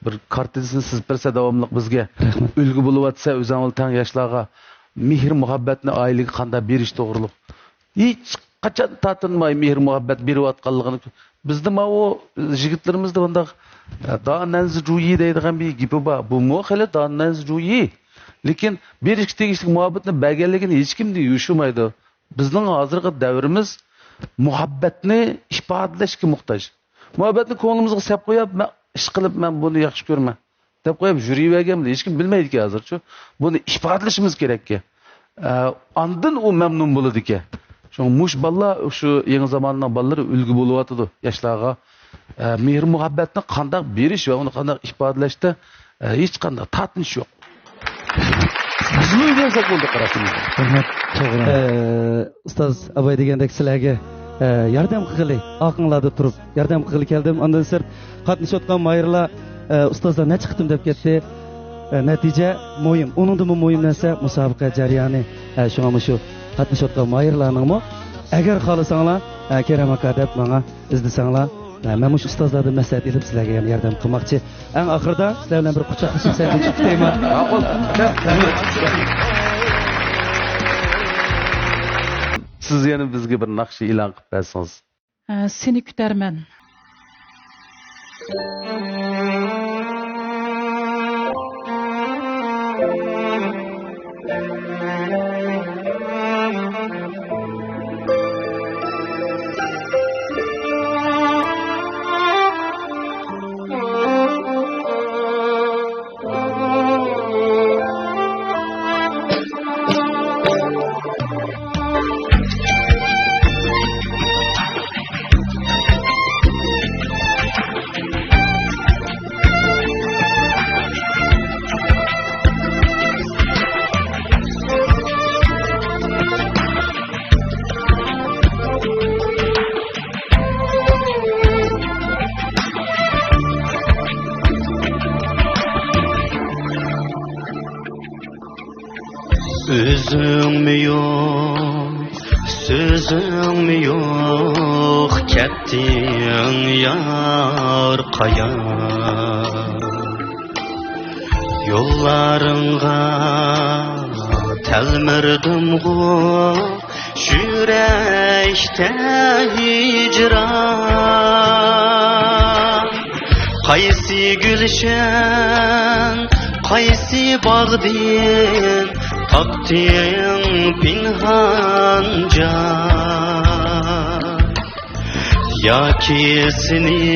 بىر كارتىنىسىنى سىزىپ بەرسە داۋاملىق بىزگە. رەھمەت. ئۈلگە بولۇۋاتسا ئۆزۈڭ بىلەن تەڭ ياشلارغا مېھىر مۇھەببەتنى ئائىلىگە قانداق بېرىش توغرۇلۇق. ھېچقاچان تارتىنماي مېھىر مۇھەببەت بېرىۋاتقانلىقىنى. بىزدە ماۋۇ يىگىتلىرىمىزدە بۇنداق، ئە، دانەنزى جۇيى دەيدىغان بىر گېپى بار. بۇمۇ خېلى دانەنزى جۇيى. لېكىن بېرىشكە تېگىشلىك مۇھەببەتنى بەرگەنلىكىنى ھېچكىم يوشۇرمايدۇ. بىزنىڭ ھازىرقى دەۋرىمىز مۇھەببەتنى ئىپادىلەشكە موھتاج. مۇھەببەتنى كۆڭلىمىزگە سەپ قويۇپ، مەن ئىش قىلىپ، مەن بۇنى ياخشى كۆرىمەن دەپ قويۇپ يۈرۈۋەرگەن بىلەن ھېچكىم بىلمەيدىكەن ھازىرچۇ. بۇنى ئىپادىلىشىمىز كېرەككەن. ئە، ئاندىن ئۇ مەمنۇن بولىدىكەن. شۇڭا مۇشۇ بالىلار، شۇ يېڭى زاماننىڭ بالىلىرى ئۈلگە بولۇۋاتىدۇ ياشلارغا. ئە، مېھىر مۇھەببەتنى قانداق بېرىش ۋە ئۇنى قانداق ئىپادىلەشتە، ئە، ھېچقانداق تارتىنىش يوق. بىزمۇ ئۆگەنسەك بولدى، قاراسىڭىز. رەھمەت، توغرا. ئە، ئۇستاز ئاباي دېگەندەك سىلەرگە ئە، ياردەم قىلغىلى، ئارقىڭلاردا تۇرۇپ ياردەم قىلغىلى كەلدىم. ئاندىن سىرت قاتنىشىۋاتقان ماھىرلار، ئە، ئۇستازلار نەچچە قېتىم دەپ كەتتى. ئە، نەتىجە مۇھىم. ئۇنىڭدىنمۇ مۇھىم نەرسە مۇسابىقە جەريانى. ئە، شۇڭا مۇشۇ قاتنىشىۋاتقان ماھىرلارنىڭمۇ، ئەگەر خالىساڭلار، ئە، كېرەم ئاكا دەپ ماڭا ئىزدىسەڭلار، ئە، مەن مۇشۇ ئۇستازلاردىن مەسلىھەت ئېلىپ سىلەرگە يەنە ياردەم قىلماقچى. ئەڭ ئاخىرىدا سىلەر بىلەن بىر قۇچاقلىشىپ سەھنىدىن چىقىپ كېتەيمەن. ماقۇل. سىز يەنە بىزگە بىر ناخشا ئېلان قىلىپ بەرسىڭىز. ئە، سېنى كۈتەرمەن. ئۆزۈڭمۇ يوق، سۆزۈڭمۇ يوق، كەتتىڭ يار قايا. يوللارىڭغا تەلمۈردۈمغۇ، يۈرەكتە ھىجران. قايسى گۈلشەن، قايسى باغدىن تاپتىڭ پىنھان جان؟ ياكى سېنى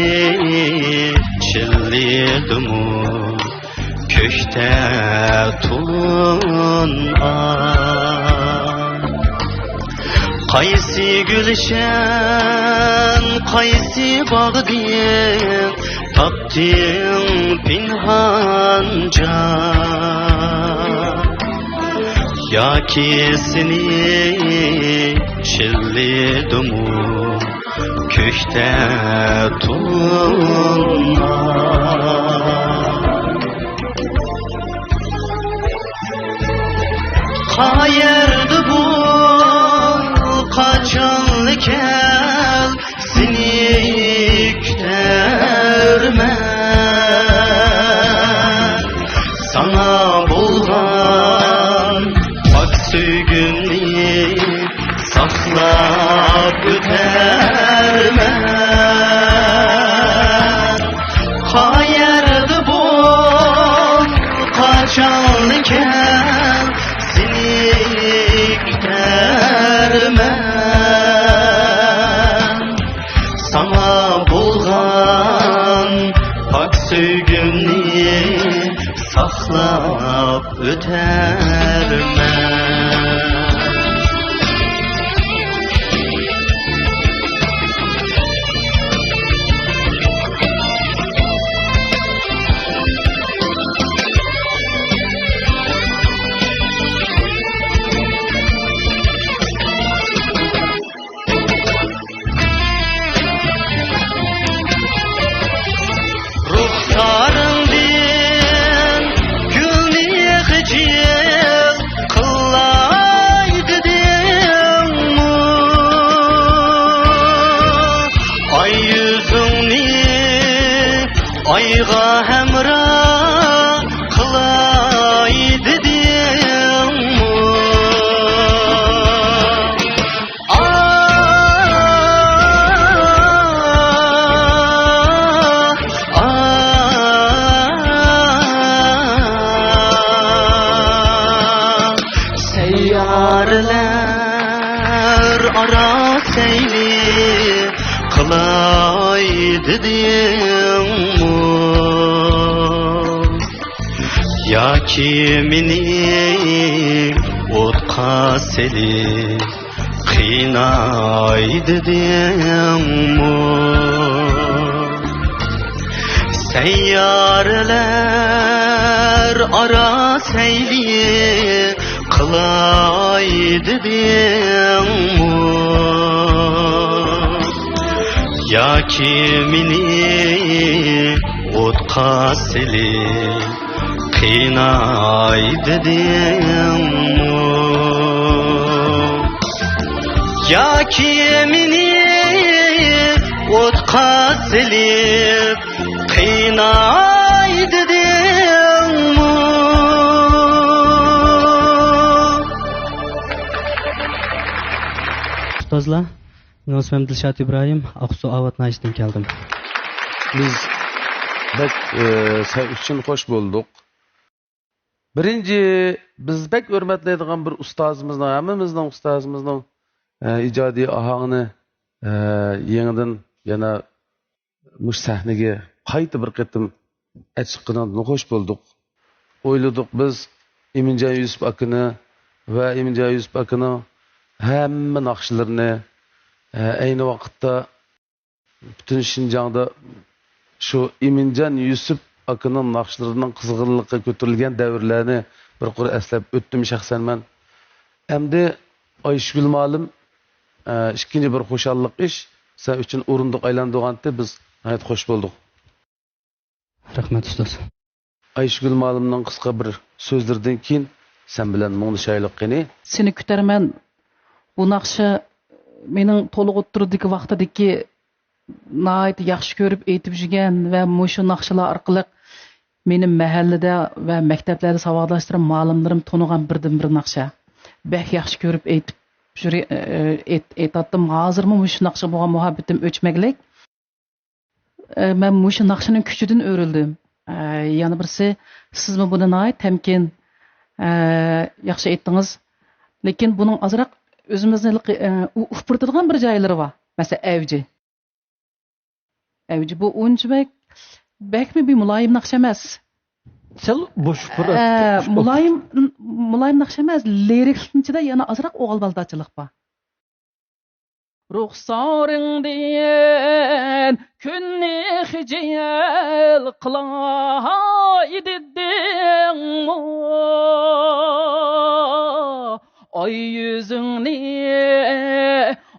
چىللىدىمۇ كۆكتە تولۇن ئاي؟ قايسى گۈلشەن، قايسى باغدىن تاپتىڭ پىنھان جان؟ ياكى سېنى چىللىدىمۇ كۆكتە تولۇن ئاي؟ قەيەردە بول، قاچانلا كەل، سېنى كۈتەرمەن. ساڭا بولغان پاك سۆيگۈمنى ساقلاپ ئۆتەرمەن. قەيەردە بول، قاچانلا كەل، سېنى كۈتەرمەن. ساڭا بولغان پاك سۆيگۈمنى ساقلاپ ئۆتەرمەن. رۇخسارىڭدىن گۈلنى خىجىل قىلاي دېدىڭمۇ؟ ئاي يۈزۈڭنى ئايغا ھەمراھ قىلاي دېدىڭمۇ؟ ئاھ، ئاھ، سەييارىلەر ئارا سەيلى قىلاي دېدىڭمۇ؟ ياكى مېنى ئوتقا سېلىپ قىيناي دېدىڭمۇ؟ سەييارىلەر ئارا سەيلى قىلاي دېدىڭمۇ؟ كىمىنى ئوتقا سېلىپ قىيناي دېدىڭمۇ؟ ياكى مېنى ئوتقا سېلىپ قىيناي دېدىڭمۇ؟ ئۇستازلار، مېنىڭ ئىسمىم دىلشات ئىبراھىم، ئاقسۇ ئاۋات ناھىيەسىدىن كەلدىم. بىز بەك، ئە، سەن ئۈچۈن خوش بولدۇق. بىرىنچى، بىز بەك ھۆرمەتلەيدىغان بىر ئۇستازىمىزنىڭ، ھەممىمىزنىڭ ئۇستازىمىزنىڭ، ئە، ئىجادىي ئاھاڭىنى، ئە، يېڭىدىن يەنە مۇشۇ سەھنىگە قايتا بىر قېتىم ئەچىققىنىڭدىن خوش بولدۇق. ئويلىدۇق بىز ئىمىنجان يۈسۈپ ئاكىنى ۋە ئىمىنجان يۈسۈپ ئاكىنىڭ ھەممە ناخشىلىرىنى، ئە، ئەينى ۋاقىتتا پۈتۈن شىنجاڭدا شۇ ئىمىنجان يۈسۈپ ئاكىنىڭ ناخشىلىرىنىڭ قىزغىنلىقى كۆتۈرۈلگەن دەۋرلەرنى بىر قۇر ئەسلەپ ئۆتتۈم شەخسەن مەن. ئەمدى ئايشىگۈل مۇئەللىم، ئە، ئىككىنچى بىر خۇشاللىق ئىش، سەن ئۈچۈن ئورۇندۇق ئايلاندۇرغانتى، بىز ناھايىتى خوش بولدۇق. رەھمەت، ئۇستاز. ئايشىگۈل مۇئەللىمنىڭ قىسقا بىر سۆزلىرىدىن كېيىن سەن بىلەن مۇڭدىشايلۇق قېنى. سېنى كۈتەرمەن. بۇ ناخشا مېنىڭ تولۇق ئوتتۇرىدىكى ۋاقتىدىكى ناھايىتى ياخشى كۆرۈپ ئېيتىپ يۈرگەن ۋە مۇشۇ ناخشىلار ئارقىلىق مېنى مەھەللىدە ۋە مەكتەپلەردە ساۋاقداشلىرىم، مۇئەللىملىرىم تونۇغان بىردىنبىر ناخشا. بەك ياخشى كۆرۈپ ئېيتىپ يۈرى-، ئېيت-، ئېيتاتتىم. ھازىرمۇ مۇشۇ ناخشىغا بولغان مۇھەببىتىم ئۆچمەكلىك. ئە، مەن مۇشۇ ناخشىنىڭ كۈچىدىن ئۆرۈلدۈم. ئە، يەنە بىرسى، سىزمۇ بۇنى ناھايىتى تەمكىن، ئە، ياخشى ئېيتتىڭىز. لېكىن بۇنىڭ ئازراق ئۆزىمىزنى لىق-، ئە، ئۇ-، ئۇپرىتىدىغان بىر جايلىرى بار. مەسىلەن، ئەۋجى. ئەۋجى بۇ ئۇنچە بەك، بەكمۇ بىر مۇلايىم ناخشا ئەمەس. سەل بوشلۇق بار. ئە، مۇلايىم، مۇلايىم ناخشا ئەمەس، لىرىكىنىڭ ئىچىدە يەنە ئازراق ئوغۇل بالىدارچىلىق بار. رۇخسارىڭدىن كۈننى خىجىل قىلاي دېدىڭمۇ؟ ئاي يۈزۈڭنى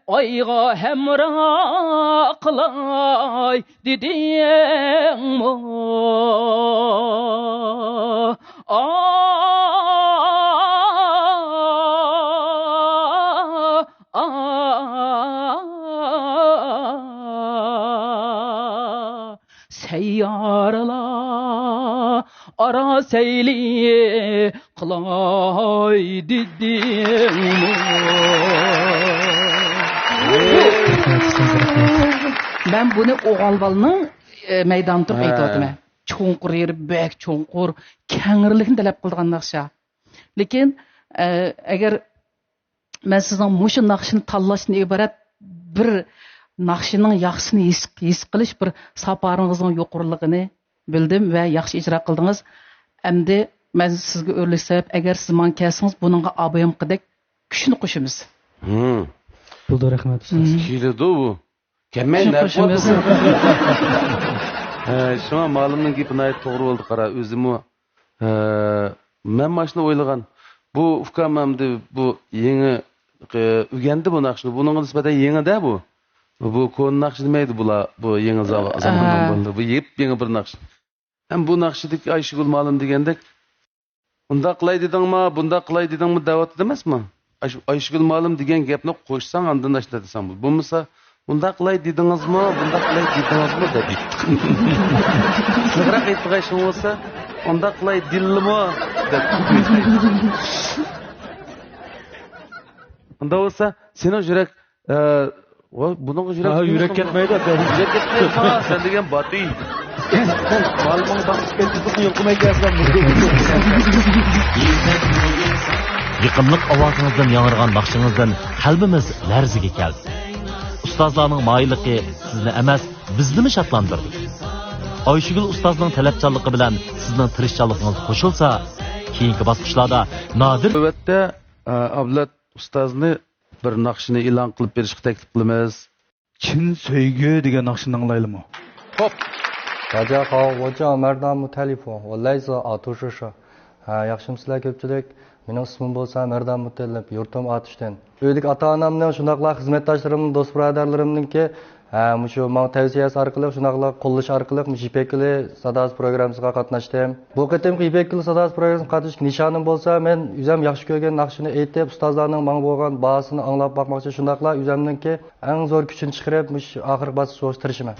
ئايغا ھەمراھ قىلاي دېدىڭمۇ؟ ئا، ئا، سەييارىلار ئارا سەيلى قىلاي دېدىڭمۇ؟ مەن بۇنى ئوغۇل بالىنىڭ، ئە، مەيدانىدا تۇرۇپ ھە. ئېيتىۋاتىمەن. چوڭقۇر يېرى بەك چوڭقۇر، كەڭرىلىكنى تەلەپ قىلىدىغان ناخشا. لېكىن، ئە، ئەگەر مەن سىزنىڭ مۇشۇ ناخشىنى تاللاشتىن ئىبارەت بىر ناخشىنىڭ ياخشىسىنى ھېس، ھېس قىلىش بىر ساپارىڭىزنىڭ يۇقىرىلىقىنى بىلدىم ۋە ياخشى ئىجرا قىلدىڭىز. ئەمدى مەن سىزگە ئۆرۈلۈش سەۋەب، ئەگەر سىز ماڭا كەلسىڭىز، بۇنىڭغا ئابايامقىدەك كۈچنى قوشىمىز. ھىم. بولدى، رەھمەت، ئۇستاز. كېلىدۇ بۇ. كەلمەي نە قىلىدۇ؟ ھە، شۇڭا مالىمنىڭ گېپى ناھايىتى توغرا بولدى، قارا، ئۆزىمۇ، ھە، مەن مانا شۇنى ئويلىغان. بۇ ئۇكام ئەمدى بۇ يېڭى، ئە، ئۆگەندى بۇ ناخشىنى. بۇنىڭغا نىسبەتەن يېڭىدە بۇ. بۇ كونا ناخشا دېمەيدۇ بۇلار. بۇ يېڭى زاۋا-، زامان بولدى. بۇ يېپيېڭى بىر ناخشا. ھەم بۇ ناخشىدىكى ئايشىگۈل مالىم دېگەندەك، ئۇنداق قىلاي دېدىڭما، بۇنداق قىلاي دېدىڭما دەۋاتىدۇ ئەمەسمۇ؟ ئايش-، ئايشىگۈل مالىم دېگەن گەپنى قوشساڭ، ئاندىن ئاشۇنداق دېسەڭ بولىدۇ. بولمىسا، ئۇنداق قىلاي دېدىڭىزمۇ، بۇنداق قىلاي دېدىڭىزمۇ دەپ ئېيتتىم. يېنىقراق ئېيتىدىغان ئىشىڭ بولسا، ئۇنداق قىلاي دېدىلىمۇ دەپ. ئۇنداق بولسا، سېنىڭ يۈرەك ئە، ۋاي، بۇنىڭغا يۈرەك ھا، يۈرەك كەتمەيدۇ، ئاكا. يۈرەك كەتمەيدۇ، ھا، سەن دېگەن باتى. مالىمنىڭ باغرى كەتتى، يۇقۇمەي كەلسەم. يېقىملىق ئاۋازىڭىزدىن ياڭرىغان ناخشىڭىزدىن قەلبىمىز لەرزىگە كەلدى. ئۇستازلارنىڭ ماھىرلىقى سىزنى ئەمەس، بىزنىمۇ شادلاندۇردى. ئايشىگۈل ئۇستازنىڭ تەلەپچانلىقى بىلەن سىزنىڭ تىرىشچانلىقىڭىز قوشۇلسا، كېيىنكى باسقۇچلاردا نادىر. نۆۋەتتە، ئە، ئابلەت ئۇستازنى بىر ناخشىنى ئېلان قىلىپ بېرىشقا تەكلىپ قىلىمىز. چىن سۆيگۈ دېگەن ناخشىنى ئاڭلايلىمۇ؟ خوپ. 大家好，我叫马尔达·穆泰利夫，我来自ئاتۇشۇشى. ھە، ياخشىمۇسىلەر كۆپچىلىك؟ مېنىڭ ئىسمىم بولسا مەردان مۇتەللىپ، يۇرتۇم ئاتۇشتىن. ئۆيدىكى ئاتا-ئانامنىڭ، شۇنداقلا خىزمەتداشلىرىم، دوست-بۇرادەرلىرىمنىڭكى ھە، مۇشۇ ماڭا تەۋسىيەسى ئارقىلىق، شۇنداقلا قوللىشى ئارقىلىق مۇشۇ يىپەك يولى ساداسى پروگراممىسىغا قاتناشتىم. بۇ قېتىمقى يىپەك يولى ساداسى پروگراممىسىغا قاتنىشىش نىشانىم بولسا، مەن ئۆزۈم ياخشى كۆرگەن ناخشىنى ئېيتىپ، ئۇستازلارنىڭ ماڭا بولغان باھاسىنى ئاڭلاپ باقماقچى، شۇنداقلا ئۆزۈمنىڭكى ئەڭ زور كۈچنى چىقىرىپ، مۇشۇ ئاخىرقى باسقۇچقا تىرىشىمەن.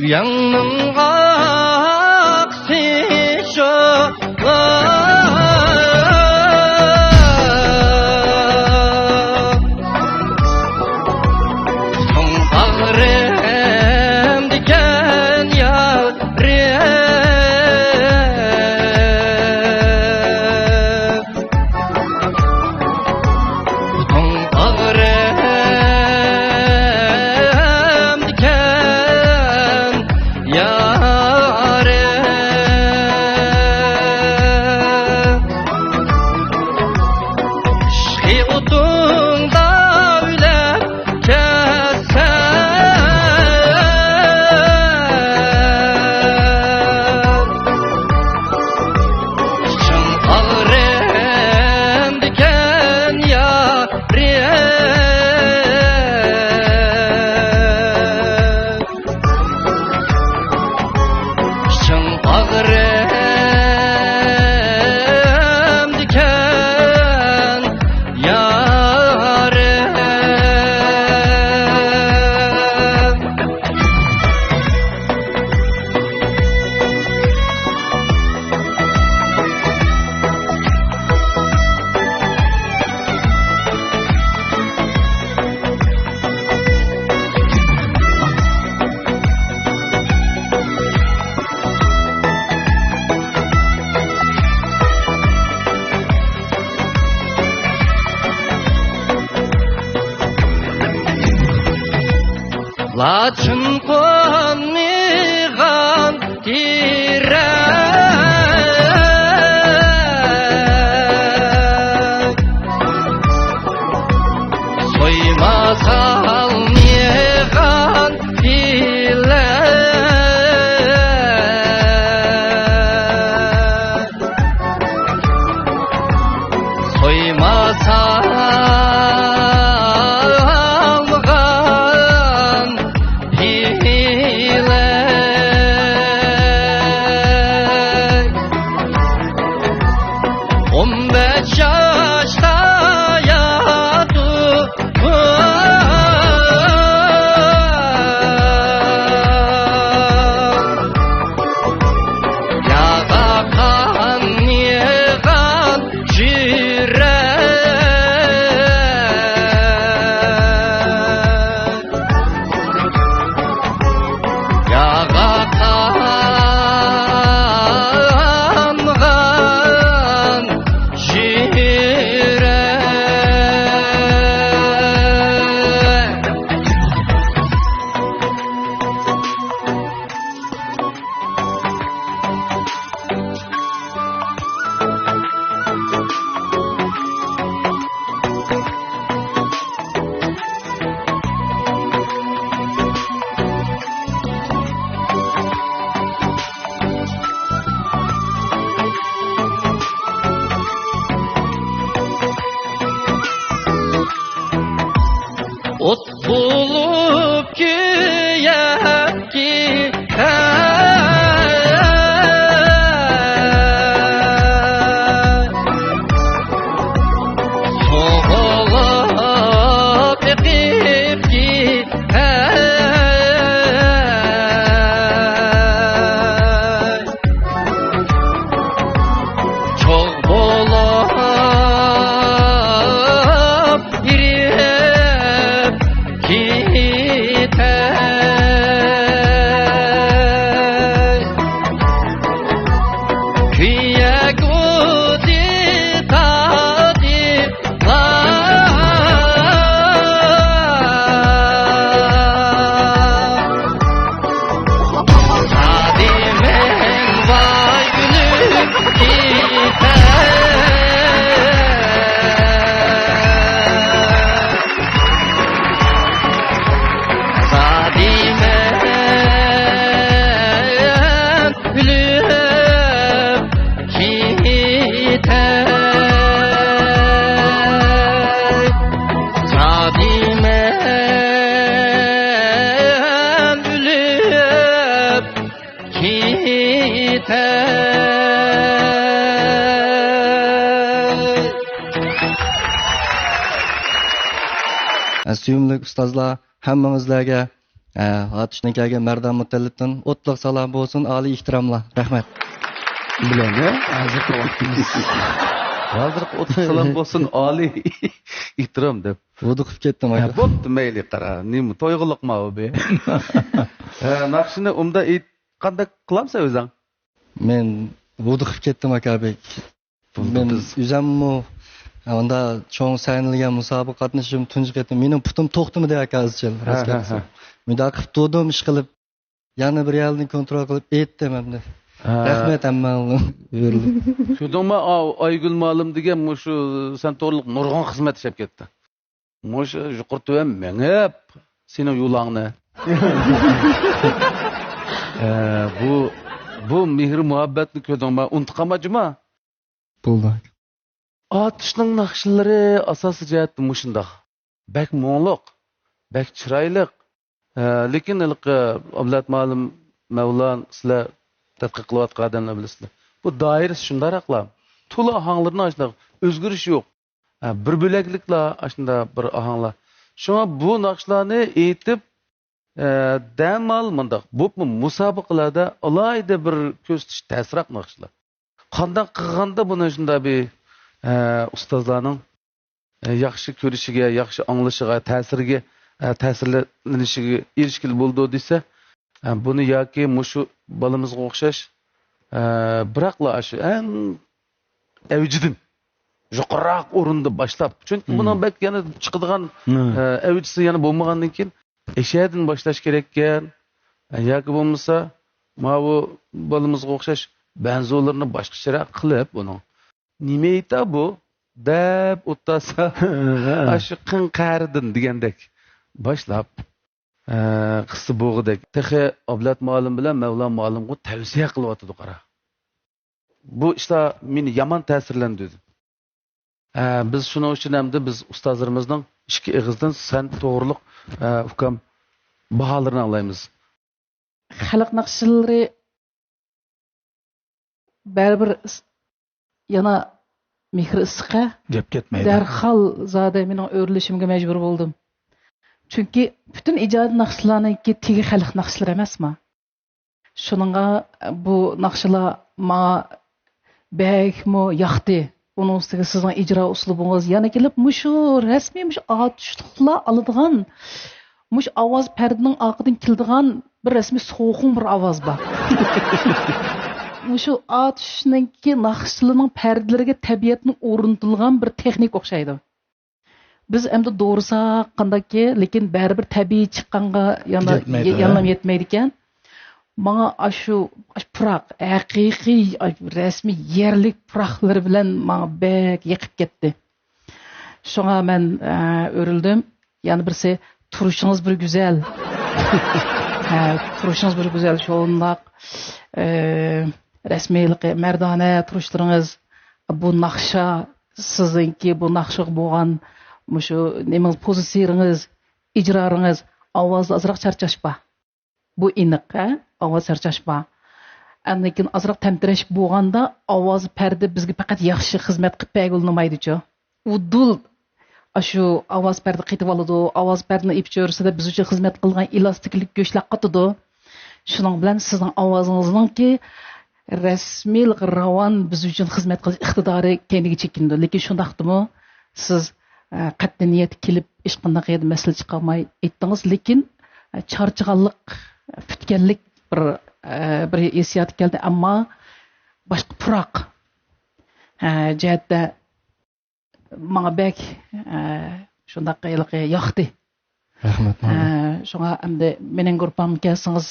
ئۇياڭنىڭ ئاقسى شۇلا، چوڭ باغرىمدىكەن يارىم. چوڭ باغرىمدىكەن يارىم. ئىشقى ئوتۇڭدا ئۆلۈپ كەتسەم، چىڭ باغرىمدىكەن يارىم. چىڭ باغرىمدىكەن يارىم. لاچىن قونمىغان تىرەك، سويما سالمىغان پىلەك، سويما سالمىغان پىلەك. سۆيۈملۈك ئۇستازلار، ھەممىڭىزلەرگە، ئە، ئاتۇشتىن كەلگەن مەردان مۇتەللىپتىن ئوتلۇق سالام بولسۇن، ئالىي ئېھتىراملار. رەھمەت. بىلەن، ھە؟ ھازىرقى ۋاقتىمىز. ھازىرقى ئوتلۇق سالام بولسۇن، ئالىي ئېھتىرام دەپ. ھودۇقۇپ كەتتىم، ھە، ئاكا. بوپتۇ، مەيلى، قارا. نېمە، تويغۇلۇقما ئۇ بى؟ ھە، ناخشىنى ئۇمدا ئېيت-، قانداق قىلامسەن ئۆزۈڭ؟ مەن ھودۇقۇپ كەتتىم، ئاكا بەك. بولدى، مەن بىز ئۆزۈممۇ ئاندا چوڭ سەھنىلىگەن مۇسابىقە قاتنىشىشىم تۇنجى قېتىم. مېنىڭ پۇتۇم توختىمىدى، ئاكا، ئىزچىل، ھە، راست ھە، گەپ ھە. بولسا. مۇنداق قىلىپ تۇردۇم، ئىشقىلىپ، يەنە بىر يەردىن كونترول قىلىپ ئېيتتىم ئەمدى. ھە. رەھمەت ھەممەڭلارغا. كۆردۈڭمۇ، ئا-، ئايگۈل مۇئەللىم دېگەن مۇشۇ سەن توغرىلىق نۇرغۇن خىزمەت ئىشلەپ كەتتى. مۇشۇ يۇقىرى تۆۋەن مېڭىپ، سېنىڭ يولۇڭنى. ئە، بۇ، بۇ مېھىر-مۇھەببەتنى كۆردۈڭمۇ؟ ئۇنتۇپ قالما، جۇما. بولدى. ئاتۇشنىڭ ناخشىلىرى ئاساسىي جەھەتتە مۇشۇنداق. بەك مۇڭلۇق، بەك چىرايلىق. ئە، لېكىن ھېلىقى ئابلەت مۇئەللىم، مەۋلان، سىلەر تەتقىق قىلىۋاتقان ئادەملەر بىلىسىلەر. بۇ دائىرىسى شۇنداقراقلا. تولا ئاھاڭلىرىنىڭ ئاشۇنداق ئۆزگىرىشى يوق. ھە، بىر بۆلەكلىكلا ئاشۇنداق بىر ئاھاڭلار. شۇڭا بۇ ناخشىلارنى ئېيتىپ، ئە، دەمال مۇنداق، بولۇپمۇ مۇسابىقىلەردە ئالاھىدە بىر كۆرسىتىش تەسراق ناخشىلار. قانداق قىلغاندا بۇنى شۇنداق بىر، ئە، ئۇستازلارنىڭ، ئە، ياخشى كۆرۈشىگە، ياخشى ئاڭلىشىغا، تەسىرىگە، ئە، تەسىرلىنىشىگە ئېرىشكىلى بولىدۇ دېسە، ئە، بۇنى ياكى مۇشۇ بالىمىزغا ئوخشاش، ئە، بىراقلا ئاشۇ ئەڭ ئەۋجىدىن، يۇقىرىراق ئورۇندا باشلاپ، چۈنكى مم. بۇنىڭ بەك يەنە چىقىدىغان، مم. ئە، ئەۋجىسى يەنە بولمىغاندىن كېيىن، ئەشەدىن باشلاش كېرەككەن. ئە، ياكى بولمىسا، ماۋۇ بالىمىزغا ئوخشاش بەنزولىرىنى باشقىچىراق قىلىپ، ئۇنىڭ نېمە ئېيتا بۇ دەپ ئولتۇرسا، ئاشۇ قىڭ قەرىدىن دېگەندەك باشلاپ، ئە، قىسسا بوغىدەك. تېخى ئابلەت مۇئەللىم بىلەن مەۋلان مۇئەللىمغا تەۋسىيە قىلىۋاتىدۇ، قارا. بۇ ئىشلار مېنى يامان تەسىرلەندۈردى. ئە، بىز شۇنىڭ ئۈچۈن ئەمدى بىز ئۇستازلىرىمىزنىڭ ئىككى ئېغىزدىن سەن توغرۇلۇق، ئە، ئۇكام، باھالىرىنى ئاڭلايمىز. خەلق ناخشىلىرى بەرىبىر ئىس-، يەنە مېھرى ئىسسىق-ھە. گەپ كەتمەيدۇ. دەرھال زادى مېنىڭ ئۆرۈلۈشۈمگە مەجبۇر بولدۇم. چۈنكى پۈتۈن ئىجادىي ناخشىلارنىڭكى تېگى خەلق ناخشىلىرى ئەمەسما. شۇنىڭغا بۇ ناخشىلار ماڭا بەكمۇ ياقتى. ئۇنىڭ ئۈستىگە سىزنىڭ ئىجرا ئۇسلۇبىڭىز يەنە كېلىپ مۇشۇ رەسمىي مۇشۇ ئاتۇشلۇقلار ئالىدىغان، مۇشۇ ئاۋاز پەردىنىڭ ئارقىدىن كېلىدىغان بىر رەسمىي سوغۇق بىر ئاۋاز بار. مۇشۇ ئاتۇشنىڭكى ناخشىلىرىنىڭ پەردىلىرىگە تەبىئەتنىڭ ئورنىتىلغان بىر تېخنىكا ئوخشايدۇ. بىز ئەمدى دورىساق قانداككى، لېكىن بەرىبىر تەبىئىي چىققانغا يەنە، يەتمەيدۇ، يەنىلا ھە؟ يەتمەيدىكەن. ماڭا ئاشۇ، ئاشۇ پۇراق، ھەقىقىي، ئاشۇ رەسمىي يەرلىك پۇراقلىرى بىلەن ماڭا بەك يېقىپ كەتتى. شۇڭا مەن، ئە، ئۆرۈلدۈم. يەنە بىرسى، تۇرۇشىڭىز بىر گۈزەل. ھە، تۇرۇشىڭىز بىر گۈزەل، شۇنداق، ئە، رەسمىيلىقى، مەردانە تۇرۇشلىرىڭىز، بۇ ناخشا، سىزنىڭكى بۇ ناخشىغا بولغان مۇشۇ نېمىڭىز، پوزىتسىيىڭىز، ئىجرارىڭىز، ئاۋازدا ئازراق چارچاش بار. بۇ ئېنىق، ھە؟ ئاۋاز چارچاش بار. ئاندىن كېيىن ئازراق تەمتىرەش بولغاندا، ئاۋاز پەردە بىزگە پەقەت ياخشى خىزمەت قىلىپ بەرگىلى ئۇنىمايدۇچۇ. ئۇدۇل ئاشۇ ئاۋاز پەردە قېتىۋالىدۇ، ئاۋاز پەردىنى ئېپىپ چۆرىسىدە بىز ئۈچۈن خىزمەت قىلغان ئېلاستىكلىك گۆشلەر قاتىدۇ. شۇنىڭ بىلەن سىزنىڭ ئاۋازىڭىزنىڭكى رەسمىيلىقى راۋان بىز ئۈچۈن خىزمەت قىلىش ئىقتىدارى كەينىگە چېكىنىدۇ. لېكىن شۇنداقتىمۇ سىز، ئە، قەتئىي نىيەتكە كېلىپ، ھېچقانداق يەردە مەسىلە چىقارماي ئېيتتىڭىز. لېكىن، ئە، چارچىغانلىق، پۈتكەنلىك بىر، ئە، بىر ھېسسىيات كەلدى. ئەمما باشقا پۇراق، ئە، جەھەتتە ماڭا بەك، ئە، شۇنداق ھېلىقى ياقتى. رەھمەت، ئە، مانا. شۇڭا ئەمدى مېنىڭ گۇرۇپپامغا كەلسىڭىز،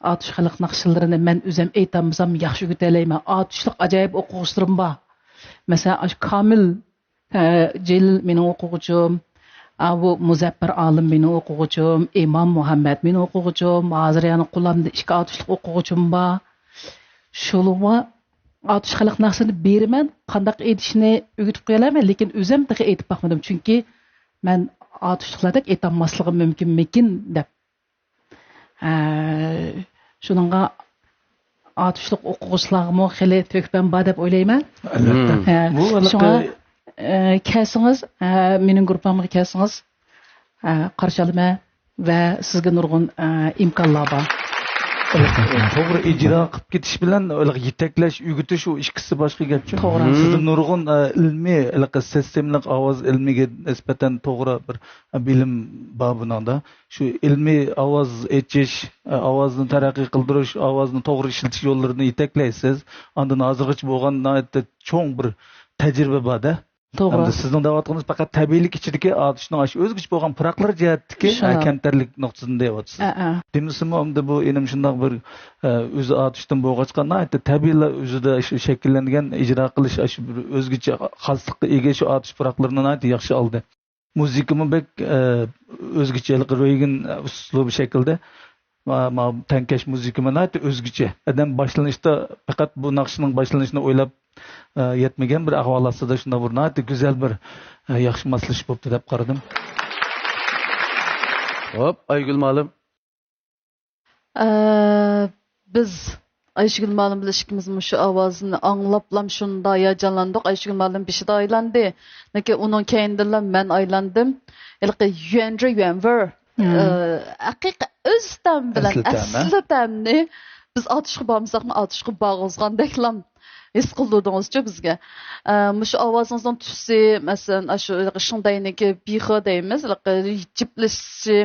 ئاتۇش خەلق ناخشىلىرىنى مەن ئۆزۈم ئېيتالمىسام ياخشى ئۆگىتەلەيمەن. ئاتۇشلۇق ئاجايىپ ئوقۇغۇچىلىرىم بار. مەسىلەن، ئاشۇ كامىل، ئە، جېلىل مېنىڭ ئوقۇغۇچۇم، ئاۋۇ مۇزەپپەر ئالىم مېنىڭ ئوقۇغۇچۇم، ئىمام مۇھەممەد مېنىڭ ئوقۇغۇچۇم، ھازىر يەنە قولامدا ئىككى ئاتۇشلۇق ئوقۇغۇچىم بار. شۇلىغا ئاتۇش خەلق ناخشىسىنى بېرىمەن، قانداق ئېيتىشنى ئۆگىتىپ قويالايمەن، لېكىن ئۆزۈم تېخى ئېيتىپ باقمىدىم، چۈنكى مەن ئاتۇشلۇقلاردەك ئېيتالماسلىقىم مۇمكىنمىكىن دەپ. ھە، شۇنىڭغا، ئاتۇشلۇق ئوقۇغۇچىلارغىمۇ خېلى تۆھپەم بار دەپ ئويلايمەن. ئەلۋەتتە. ھە، بۇ ھېلىقى شۇڭا، ئە، كەلسىڭىز، ئە، مېنىڭ گۇرۇپپامغا كەلسىڭىز، ئە، قارشى ئالىمەن ۋە سىزگە نۇرغۇن، ئە، ئىمكانلار بار. توغرا ئىجرا قىلىپ كېتىش بىلەن ھېلىقى يېتەكلەش، ئۆگىتىش، ئۇ ئىككىسى باشقا گەپچۇ. توغرا. سىزدە نۇرغۇن، ئە، ئىلمىي، ھېلىقى سىستېمىلىق ئاۋاز ئىلمىگە نىسبەتەن توغرا بىر، ئە، بىلىم بار بۇنىڭدا. شۇ ئىلمىي ئاۋاز ئېچىش، ئاۋازنى تەرەققىي قىلدۇرۇش، ئاۋازنى توغرا ئىشلىتىش يوللىرىنى يېتەكلەيسىز. ئاندىن ھازىرغىچە بولغان ناھايىتى چوڭ بىر تەجرىبە بار-دە. توغرا. ئەمدى سىزنىڭ دەۋاتقىنىڭىز پەقەت تەبىئىيلىك ئىچىدىكى ئاتۇشنىڭ ئاشۇ ئۆزگىچە بولغان پۇراقلىرى جەھەتتىكى، شۇنداق. ئە، كەمتەرلىك نۇقتىسىدىن دەۋاتىسىز. ئە، ئە. دېمىسىمۇ، ئەمدى بۇ ئىنىم شۇنداق بىر، ئە، ئۆزى ئاتۇشتىن بولغاچقا، ناھايىتى تەبىئىيلا ئۆزىدە شۇ شەكىللەنگەن، ئىجرا قىلىش ئاشۇ بىر ئۆزگىچە خاسلىققا ئىگە شۇ ئاتۇش پۇراقلىرىنى ناھايىتى ياخشى ئالدى. مۇزىكىمۇ بەك، ئە، ئۆزگىچە، ھېلىقى رېگىن ئۇسلۇبى شەكلىدە. ما-، ما-، تەڭكەش مۇزىكىمۇ ناھايىتى ئۆزگىچە. ئادەم باشلىنىشتا پەقەت بۇ ناخشىنىڭ باشلىنىشىنى ئويلاپ، ئە، يەتمىگەن بىر ئەھۋال ئاستىدا شۇنداق بىر ناھايىتى گۈزەل بىر، ئە، ياخشى ماسلىشىپ بوپتۇ دەپ قارىدىم. خوپ، ئايگۈل مۇئەللىم. ئە، بىز ئايشىگۈل مۇئەللىم بىلەن ئىككىمىز مۇشۇ ئاۋازنى ئاڭلاپلام شۇنداق ھاياجانلاندۇق. ئايشىگۈل مۇئەللىم بېشىدا ئايلاندى. لېكىن ئۇنىڭ كەينىدىنلا مەن ئايلاندىم. ھېلىقى يۈەنجى يۈەنۋېر، مم. ئە، ھەقىقىي ئۆز تەمى بىلەن، ئەسلى تەمى. ئەسلى تەمنى بىز ئاتۇشقا بارمىساقمۇ، ئاتۇشقا بارغۇزغاندەكلام ھېس قىلدۇردىڭىزچۇ بىزگە. ئە، مۇشۇ ئاۋازىڭىزنىڭ تۈسى، مەسىلەن، ئاشۇ شىڭدەينىڭكى بىخې دەيمىز، جىپلىشىشى،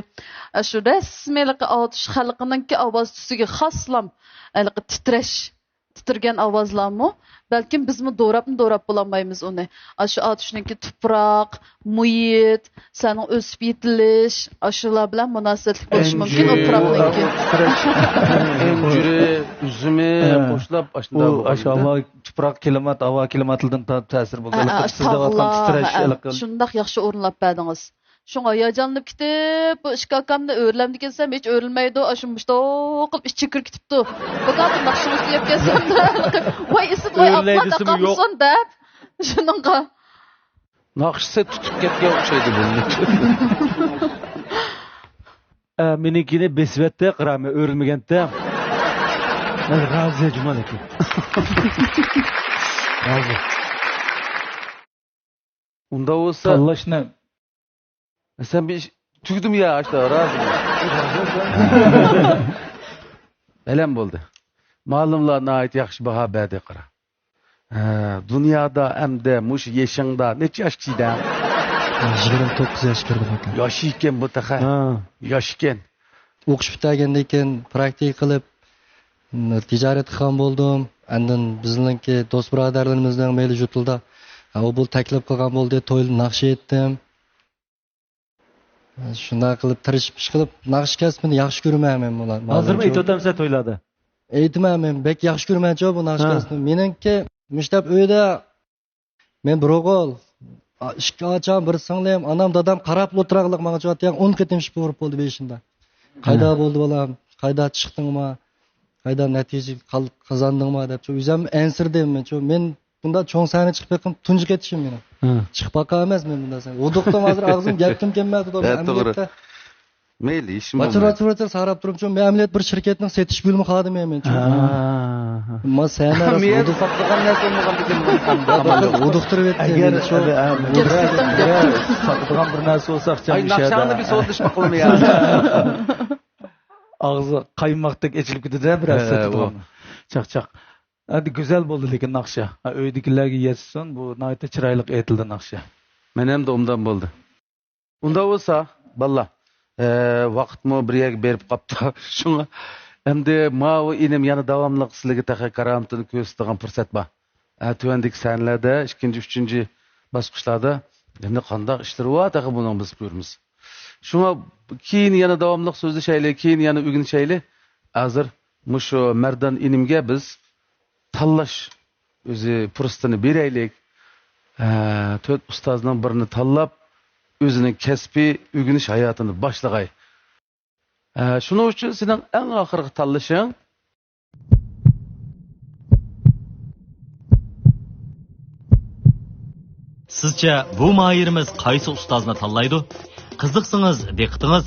ئاشۇ رەسمىي ئاتۇش خەلقىنىڭكى ئاۋاز تۈسىگە خاسلام، ھېلىقى تىترەش، تىترىگەن ئاۋازلارمۇ، بەلكىم بىزمۇ دوراپمۇ دوراپ بولالمايمىز ئۇنى. ئاشۇ ئاتۇشنىڭكى تۇپراق، مۇھىت، سەننىڭ ئۆسۈپ يېتىلىش، ئاشۇلار بىلەن مۇناسىۋەتلىك بولۇشى مۇمكىن ئۇ پۇراقنىڭكى. ئەنجۈرى، ئۈزۈمى ھە. قوشۇلۇپ ئاشۇنداق ئۇ بولغان ئاشۇ ئىدى. ھاۋا، تۇپراق كىلىمات، ھاۋا كىلىماتىدىن تا-، تەسىر بولىدۇ. ھە، ھېلىقى ھە، سىز دەۋاتقان تاغلار، تىترەش ھە، ھە. ھېلىقى. شۇنداق ياخشى ئورۇنلاپ بەردىڭىز. شۇڭا ھاياجانلىنىپ كېتىپ، بۇ ئىككى ئاكامنى ئۆرۈلەمدىكىنسەم ھېچ ئۆرۈلمەيدۇ، ئاشۇ مۇشتاق قىلىپ ئىچىگە كىرىپ كېتىپتۇ. بۇ كاپىر ناخشىڭىزنى يەپ كەلسەم، ۋاي ئىسىت، ۋاي ئاپا، ئۆرۈلەي دېسىمۇ يوق. قالمىسۇن دەپ. شۇنىڭغا. ناخشىسى تۇتۇپ كەتكەن ئوخشايدۇ بۇنى. ئە، مېنىڭكىنى بېسىۋەتتى، قارا، مەن ئۆرۈلمىگەنتى. مەن رازى جۇما لېكىن. رازى. ئۇنداق بولسا تاللاشنى. سەن بىر ئىش، تۈگىدىمۇ يا، ئاشتا، رازى. بەلەن بولدى. مۇئەللىملار ناھايىتى ياخشى باھا بەردى، قارا. ھە، دۇنيادا ئەمدى مۇشۇ يېشىڭدا، نەچچە ياش كىشىدە؟ يىگىرمە توققۇز ياش كىردىم ئاكا. ياش ئىكەن بۇ تېخى. ھە. ياش ئىكەن. ئوقۇش پۈتتۈرگەندىن كېيىن پراكتىكا قىلىپ، م، تىجارەت قىلغان بولدۇم. ئاندىن بىزنىڭكى دوست بۇرادەرلىرىمىزنىڭ مەيلى يۇرتۇلدا، ئە، ئۇ بۇ تەكلىپ قىلغان بولدى، تويدا ناخشا ئېيتتىم. شۇنداق قىلىپ تىرىشىپ ئىش قىلىپ، ناخشا كەسپىنى ياخشى كۆرىمەن مەن بۇلار. ھازىرمۇ ئېيتىۋاتامسەن تويلاردا؟ ئېيتىمەن مەن، بەك ياخشى كۆرىمەنچۇ بۇ ناخشا ھە. كەسپىنى. مېنىڭكى مۇشتەپ ئۆيدە مەن بىر ئوغۇل، ئىككى ئاچام، بىر سىڭلىم، ئانام، دادام قاراپلا ئولتۇراقلىق ماڭا چوۋاتياڭ ئون قېتىم شىپە ئۇرۇپ بولدى بېشىمدا. قايدا ھە. بولدى بالام؟ قايدا چىقتىڭما؟ قايدا نەتىجە قال-، قازاندىڭما دەپ، شۇ ئۆزۈم ئەنسىرىدىم مەن. شۇ مەن بۇنداق چوڭ سەھنە چىقىپ بېقىم تۇنجى قېتىشىم مېنىڭ. ھە. چىقىپ باقالمايمەن مەن بۇنداق سەھنە. ھودۇقتىم ھازىر ئاغزىم گەپتىن كەلمەيۋاتىدۇ. ھە، توغرا. ئەمەلىيەتتە مەيلى، ھېچنېمە ۋاچىر، بولمايدۇ. ۋاچىر، ۋاچىر ساراپ تۇرۇپچۇ. مەن ئەمەلىيەتتە بىر شىركەتنىڭ سېتىش بۆلۈمى خادىمى مەن. ھە. ما سەھنە مېيەر ھودۇق-، ساتىدىغان نەرسە بولمىغاندىكىن ھودۇقتۇرۇۋەتتى ئەگەر مېنى شۇ. ئە، بىرەر، بىرەر ساتىدىغان بىر نەرسە بولسا ئاخشام ئاي، ناخشاڭنى بىر سودىلىشىپ باققىلىمۇ يا؟ ئاغزى قايماقتەك ئېچىلىپ كېتىدۇ بىرەر ھە، سېتىدىغان. چاقچاق. ئەمدى گۈزەل بولدى لېكىن ناخشا. ھە، ئۆيدىكىلەرگە يەتسۇن، بۇ ناھايىتى چىرايلىق ئېيتىلدى ناخشا. مەن ھەم دە ئوبدان بولدى. ئۇنداق بولسا، بالىلار، ئە، ۋاقىتمۇ بىر يەرگە بېرىپ قاپتۇ. شۇڭا ئەمدى ماۋۇ ئىنىم يەنە داۋاملىق سىلەرگە تېخى كارامىتىنى كۆرسىتىدىغان پۇرسەت بار. ئە، تۆۋەندىكى سەھنىلەردە ئىككىنچى، ئۈچىنچى باسقۇچلاردا يەنە قانداق ئىشلىرى بار تېخى بۇنىڭ بىز كۆرىمىز. شۇڭا كېيىن يەنە داۋاملىق سۆزلىشەيلى، كېيىن يەنە ئۆگىنىشەيلى. ھازىر مۇشۇ مەردان ئىنىمگە بىز تاللاش ئۆزى پۇرسىتىنى بېرەيلىك. ھە، تۆت ئۇستازنىڭ بىرىنى تاللاپ، ئۆزىنىڭ كەسپىي ئۆگىنىش ھاياتىنى باشلىغاي. ھە، شۇنىڭ ئۈچۈن سېنىڭ ئەڭ ئاخىرقى تاللىشىڭ. سىزچە بۇ ماھىرىمىز قايسى ئۇستازنى تاللايدۇ؟ قىزىقسىڭىز، دىققىتىڭىز